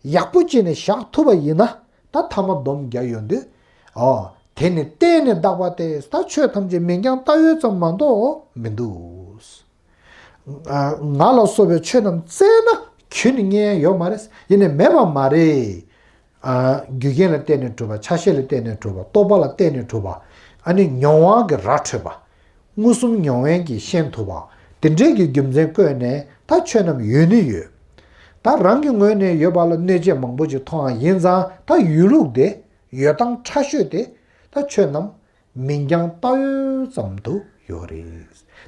ཡག་པོ་བྱས་ནས་བཞག་ཐུབ་པ་ཡིན་ན། ད་ཐ་མ་སྡོམ་རྒྱག་ཡོང་དུས། ཨོ། དེ་ནི་གཏན་ནས་བདག་པ་སྟེ། ད་ཆོས་ཐམས་ཅད་མིང་རྐྱང་ལྟ་བའི་ཙམ་མ་གཏོགས་མི་འདུག་ང་ལ་སོགས་པའི་ཆོས་རྣམས་བཙལ་ན་ཁྱོན་ནས་རྙེད་ཡ་ཡོད་མ་རེད། ཡིན་ནའི་མེད་པ་མ་རེད། ཨ། རྒྱུ་རྐྱེན་ལ་བརྟེན་ནས་གྲུབ་པ། ཆ་ཤས་ལ་བརྟེན་ནས་གྲུབ་པ། རྟོག་པ་ལ་བརྟེན་ནས་གྲུབ་པ། ཨ་ནི་མྱོང་བ་གིས་ར་འཕྲོད་པ། མངོན་སུམ་མྱོང་བ་གིས་ཤེས་ཐུབ་པ། དེ་འདྲའི་གི་རྒྱུ་མཚན་བཀོད་ནས་ད་ཆོས་རྣམས་ཡོད་ནི་ཡོད། ད་རང་གི་ངོས་ནས་ཡོད་པ་ལ་གནོད་བྱེད་མང་པོ་ཅིག་མཐོང་བ་ཡིན་ཙང་། ད་ཡོད་ལུགས་དེ། ཡོད་སྟངས་ཕྲ་ཤོས་དེ། ད་ཆོས་རྣམས་མིང་རྐྱང་ལྟ་བའི་ཙམ་དུ་ཡོད་རེད།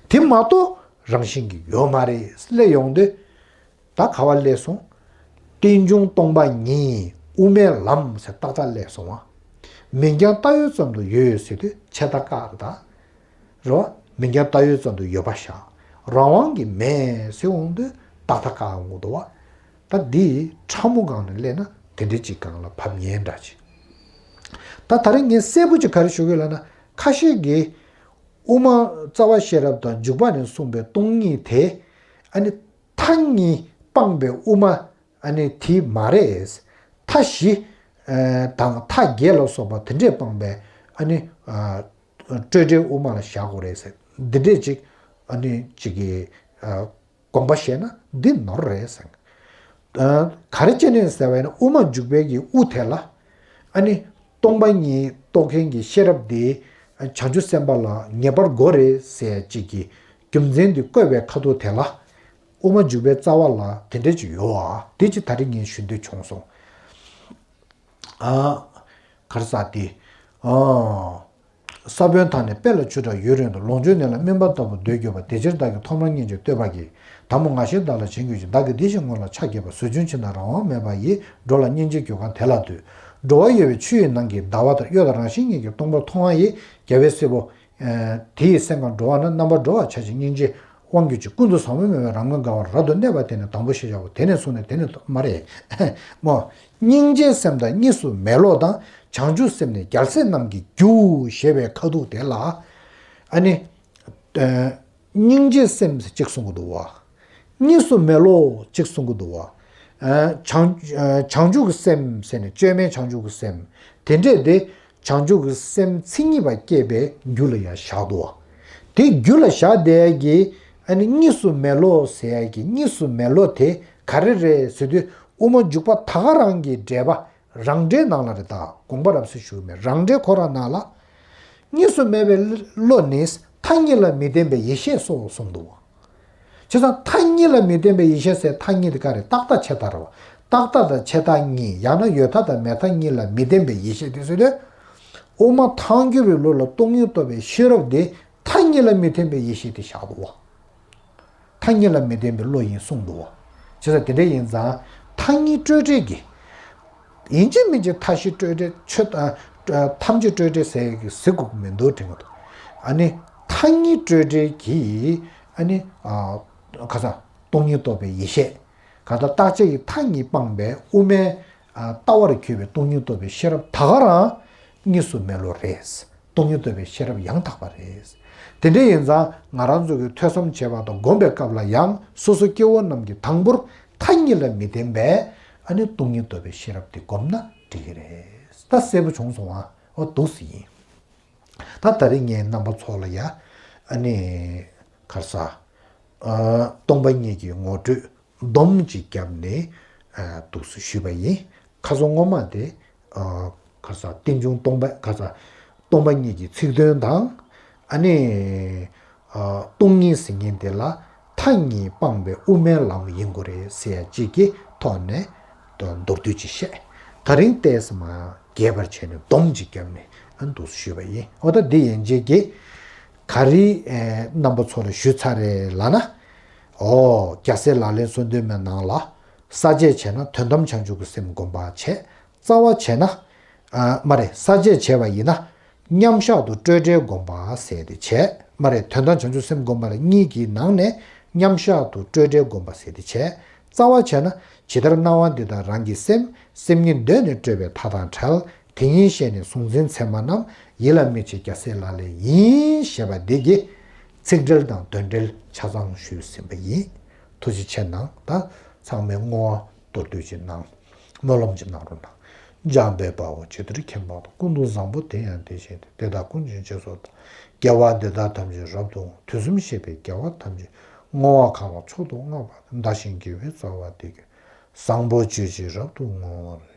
དེ་མ་གཏོགས་རང་བཞིན་གྱིས་ཡོད་མ་རེད་སླེབས་ཡོང་དུས། ད་ག་བ་སླེབས་སོང་། རྟེན་འབྱུང་སྟོང་པ་ཉིད་དབུ་མའི་ལམ་ཟེར་ཏག་ཏག་སླེབས་སོང་བ། མིང་རྐྱང་ལྟ་བའི་ཙམ་དུ་ཡོད་ཟེར་དུས་ཆད་ད་བཀག་རེད་ད། རེད་བ། མིང་རྐྱང་ལྟ་བའི་ཙམ་དུ་ཡོད་པ་བཞག་རང་དབང་གིས་མེད་ཟེར་འོང་དུས་ཏག་ཏག་བཀག་འོང་གི་འདུག་བ། ད་འདི་ཕྲ་མོ་སྒང་ནས་སླེབས་ན་དེ་འདྲ་ཅིག་སྒང་ལ་བབས་ཉེན་འདྲ་ཅིག་ད་ད་རེས་ངས་གསལ་པོ་ཅིག་ག་རེ་ཞུ་གི་ལབ་ན། ཁ་ཤས་ཀྱིས་དབུ་མ་རྩ་བ་ཤེས་རབ་དང་འཇུག་པ་ནས་གསུངས་པའི་སྟོང་ཉིད་དེ། ཨ་ནི་མཐའ་གཉིས་སྤངས་པའི་དབུ་མ། ཨ་ནི་དེ་མ་རེད། མཐའ་བཞི། ཨ། དང་མཐའ་བརྒྱད་ལ་སོགས་པ་དེ་འདྲས་སྤངས་པའི། ཨ་ནི། ཨ། སྤྲོས་བྲལ་དབུ་མ་ལ་བཞག་དགོས་རེད་ཟེར། འདི་འདྲས་ཅིག་ཨ་ནི་ཅིག་གི། ཨ། དགོངས་པ་བཞེས་ན་འདི་ནོར་རེད་ཟེར། ཨ། ག་རེ་བྱས་ནས་ཟེར་བ་ཡིན་ན། དབུ་མ་འཇུག་པའི་གི་དབུ་དེ་ལ། ཨ་ནི་སྟོང་པ་ཉིད་རྟོགས་མཁན་གྱི་ཤེས་རབ་དེ་བྱང་ཆུབ་སེམས་དཔའ་ལ་ངེས་པར་དགོས་རེད་ཟེར་ཅིག་གི་རྒྱུ་མཚན་དེ་བཀོད་པའི་ཁ་ཐུག་དེ་ལ། དབུ་མ་འཇུག་པའི་རྩ་བ་ལ་དེ་འདྲ་ཅིག་ཡོད་ཨ། དེ་ཅིག་ད་རེས་ངས་ཞུ་འདོད་བྱུང་སོང་། ཨ། ག་རེ་ཟེར་དེ། ཨ། ས་བོན་དག་ནི་དཔེ་ལ་ཆུ་འདྲ་ཡུན་རིང་དུ། ལོངས་སྤྱོད་ནད་ལ་སྨིན་པ་ལྟ་བུར་འདོད་གྱུར་པ། དེ་ཕྱིར་བདག་གིས་ཐོག་མར་སྙིང་རྗེ་བསྟོད་པ་གྱིས། ད་མོ་ང་ཞེས་བདག་ལ་བྱིན་དགོས་ཀྱི། བདག་གིས་འདི་ཞེས་ངོ་ལ་ཕྱག་བགྱིས་པ། ཟོ་ཆུན་ཕྱིར་ན་རང་དབང་མེད་པ་ཡིས། འགྲོ་ལ་སྙིང་རྗེའི་གོས་གང་དེ་ལ་ལྟོས། འགྲོ་བ་གཡོ་བའི་ཆུ་ཡི་ནང་གི་ཟླ་བ་ལྟར། གཡོ་དང་རང་བཞིན་གཉིས་ཀྱིས་སྟོང་པར་མཐོང་བ་ཡི། རྒྱལ་བའི་སྲས་པོ། ཨ། དེ་ཡི་སེམས་ཁམས་འགྲོ་བ་ན། རྣམ་པར་གྲོལ་བར་བྱ་ཞིང་སྙིང་རྗེ། དབང་སྒྱུར་ཅིག་ཀུན་ཏུ་བཟང་པོའི་མོས་པས་རང་གང་དགའ་བར་རབ་ཏུ་གནས་པ་དེ་ནི་དང་པོ་ཞེས་བྱ་བ་དེ་ནས་བཟུང་ནས་དེ་ནི་མ་རེད། མོ། སྙིང་རྗེའི་སེམས་དང་གཉིས་སུ་མེད་བློ་དང་བྱང་ཆུབ་སེམས་ནི་རྒྱལ་སྲས་རྣམས་ཀྱི་རྒྱུ་ཞེས་པའི་ཁ་ཐུག་དེ་ལ། ཨ་ནི། སྙིང་རྗེའི་སེམས་གཅིག་གསུང་གི་འདུག་བ། གཉིས་སུ་མེད་བློ་གཅིག་གསུང་གི་འདུག་བ། བྱང་བྱང་ཆུབ་ཀྱི་སེམས་ཟེར་ནས་བཅོས་མའི་བྱང་ཆུབ་ཀྱི་སེམས། དེ་འདྲས་དེ་བྱང་ཆུབ་ཀྱི་སེམས་མཚན་ཉིད་པ་སྐྱེས་པའི་རྒྱུ་ལ་ཡང་བཞག་འདུག་བ། དེ་རྒྱུ་ལ་བཞག་བསྡད་ཀྱི་ཨ་ནི་གཉིས་སུ་མེད་བློ་ཟེར་ཡ་གི་གཉིས་སུ་མེད་བློ་དེ་ག་རེ་རེད་ཟེར་དུས་དབུ་མ་འཇུག་པ་ད་ག་རང་གི་འགྲེལ་པ་རང་འགྲེལ་ནང་ལ་རེད། ད་དགོངས་པ་རབ་གསལ་ཞུ་གི་མེད། རང་འགྲེལ་ཁོ་རང་ནང་ལ། གཉིས་སུ་མེད་པའི་བློ་ནི་མཐའ་གཉིས་ལ་མི་ལྡན་པའི་ཡེ་ཤེས་སོ་གསུངས་འདུག་བ། བྱས་ཙང་མཐའ་གཉིས་ལ་མི་ལྡན་པའི་ཡེ་ཤེས་ཟེར་མཐའ་གཉིས་དེ་ག་རེ་རྟག་མཐའ་ཆད་མཐའ་རེད་བ། རྟག་མཐའ་དང་ཆད་མཐའ་གཉིས་ཡང་ན་ཡོད་མཐའ་དང་མེད་མཐའ་གཉིས་ལ་མི་ལྡན་པའི་ཡེ་ཤེས་དེ་ཟེར་དུས། དབུ་མ་ཐལ་འགྱུར་བའི་ལུགས་ལ་སྟོང་ཉིད་རྟོགས་པའི་ཤེས་རབ་དེ་མཐའ་གཉིས་ལ་མི་ལྡན་པའི་ཡེ་ཤེས་དེ་བཞག་འདུག་བ། མཐའ་གཉིས་ལ་མི་ལྡན་པའི་བློ་ཡིན་གསུངས་འདུག་བ། བྱས་ཙང་དེ་འདྲ་ཡིན་ཙང་མཐའ་གཉིས་སྤྲོས་བྲལ་གྱི། ཡིན་གཅིག་མིན་གཅིག་མཐའ་བཞི་སྤྲོས་བྲལ་ཆོས་དང་། ཐམས་ཅད་སྤྲོས་བྲལ་ཟེར་གི་ཟེར་དགོས་ཀྱི་མི་འདུག་དྲན་གྱི་འདུག་ཨ་ནི་མཐའ་གཉིས་སྤྲོས་བྲལ་གྱི་ཨ་ནི་ཁ་སང་སྟོང་ཉིད་རྟོགས་པའི་ཡེ་ཤེས། གང་ལྟར་རྟག་ཆད་ཀྱི་མཐའ་གཉིས་སྤངས་པའི་དབུ་མའི་ལྟ་བར་གྱུར་པའི་སྟོང་ཉིད་རྟོགས་པའི་ཤེས་རབ་ད་ག་རང་གཉིས་སུ་མེད་བློ་རེད། སྟོང་ཉིད་རྟོགས་པའི་ཤེས་རབ་ཡང་དག་པ་རེད། དེ་འདྲ་ཡིན་ཙང་ང་རང་ཚོ་གི་ཐོས་བསམ་བྱེད་པ་དང་སྒོམ་པའི་སྐབས་ལ་ཡང་སོ་སོ་སྐྱེ་བོ་རྣམས་ཀྱི་དང་པོར་མཐའ་གཉིས་ལ་མི་ལྡན་པའི་ཨ་ནི་སྟོང་ཉིད་རྟོགས་པའི་ཤེས་རབ་དེ་བསྒོམས་ན་འགྲིག་གི་རེད། ད་གསལ་པོ་བྱུང་སོང་ཨ། འོ་འདུག་སེ་ཡིན། ད་ད་རེས་ངས་རྣམ་པ་ཚོ་ལ་ཡ་ཨ་ནི་ག་རེ་ཟ། སྟོང་པ་ཉིད་ཀྱི་ངོ་སྤྲོད་སྡོམ་གཅིག་བརྒྱབ་ནས་འདུག་སེ་ཞུས་པ་ཡིན། ཁ་སང་སྔོན་མ་དེ། ཨ། ག་རེ་ཟ། རྟེན་འབྱུང་སྟོང་པ་ག་རེ་ཟ། སྟོང་པ་ཉིད་ཀྱི་ཚིག་དོན་དང་། ཨ་ནི། ཨ། སྟོང་ཉིད་ཟེར་མཁན་དེ་ལ་མཐའ་གཉིས་སྤངས་པའི་དབུ་མའི་ལམ་ཡིན་དགོས་རེད་ཟེར་ཡ་གཅིག་གི་ཐོག་ནས་མདོར་བསྡུས་ཅིག་བཤད། ད་རིང་ཏོག་ཙམ་རྒྱས་པར་བྱས་ནས་སྡོམ་གཅིག་བརྒྱབ་ནས་ཨ་འདུག་སེ་ཞུས་པ་ཡིན། འོ་ད་འདི་ཡན་ཆད་ཀྱིས་ག་རེ་རྣམ་པ་ཚོ་ལ་ཞུས་ཚར་རེད་ལབ་ན། འོ། རྒྱལ་སྲས་ལག་ལེན་གསུམ་ལྡན་མའི་ནང་ལ། ས་བཅད་བྱས་ན་དོན་དམ་བྱང་ཆུབ་ཀྱི་སེམས་བསྒོམ་པ་བྱས། རྩ་བ་བྱས་ན། ཨ། མ་རེད། ས་བཅད་བྱས་པ་ཡིན་ན། མཉམ་བཞག་ཏུ་སྤྲོས་བྲལ་བསྒོམ་པ་ཟེར་དེ་བྱས། མ་རེད། དོན་དམ་བྱང་ཆུབ་སེམས་བསྒོམ་པ་ལ་གཉིས་ཀྱི་ནང་ནས་མཉམ་བཞག་ཏུ་སྤྲོས་བྲལ་བསྒོམ་པ་ཟེར་དེ་བྱས། རྩ་བ་བྱས་ན། ཇི་ལྟར་སྣང་བ་འདི་དག་རང་གི་སེམས། སེམས་ཉིད་གདོད་ནས་སྤྲོས་པའི་མཐའ་དང་བྲལ། དེ་ཉིད་ཤེས་ནས་གཟུང་འཛིན་མཚན་མ་རྣམས་ཡིད་ལ་མི་བྱེད་རྒྱལ་སྲས་ལག་ལེན་ཡིན། ཞེས་པ་འདི་གི་ཚིག་འགྲེལ་དང་དོན་འགྲེལ་ཆ་ཚང་ཞུས་ཟིན་པ་ཡིན། ཐུགས་རྗེ་ཆེ་གནང་། ད་ཚང་མས་བསྔོ་བ་མདོར་བསྡུས་ཅིག་གནང་། སྨོན་ལམ་ཅིག་གནང་རོགས་གནང་། འཇམ་དཔལ་དཔའ་བོས་ཇི་ལྟར་མཁྱེན་པ་དང་། ཀུན་ཏུ་བཟང་པོ་དེ་ཡང་དེ་བཞིན་ཏེ། དེ་དག་ཀུན་གྱི་རྗེས་སུ་བདག་དགེ་བ་འདི་དག་ཐམས་ཅད་རབ་ཏུ་བསྔོ། དུས་གསུམ་གཤེགས་པའི་རྒྱལ་བ་ཐམས་ཅད་བསྔོ་བ་གང་ལ་མཆོག་ཏུ་བསྔགས་པ། བདག་གཞན་དགེ་བའི་རྩ་བ་འདི་ཀུན། བཟང་པོ་སྤྱོད་ཕྱིར་རབ་ཏུ་བསྔོ་བར་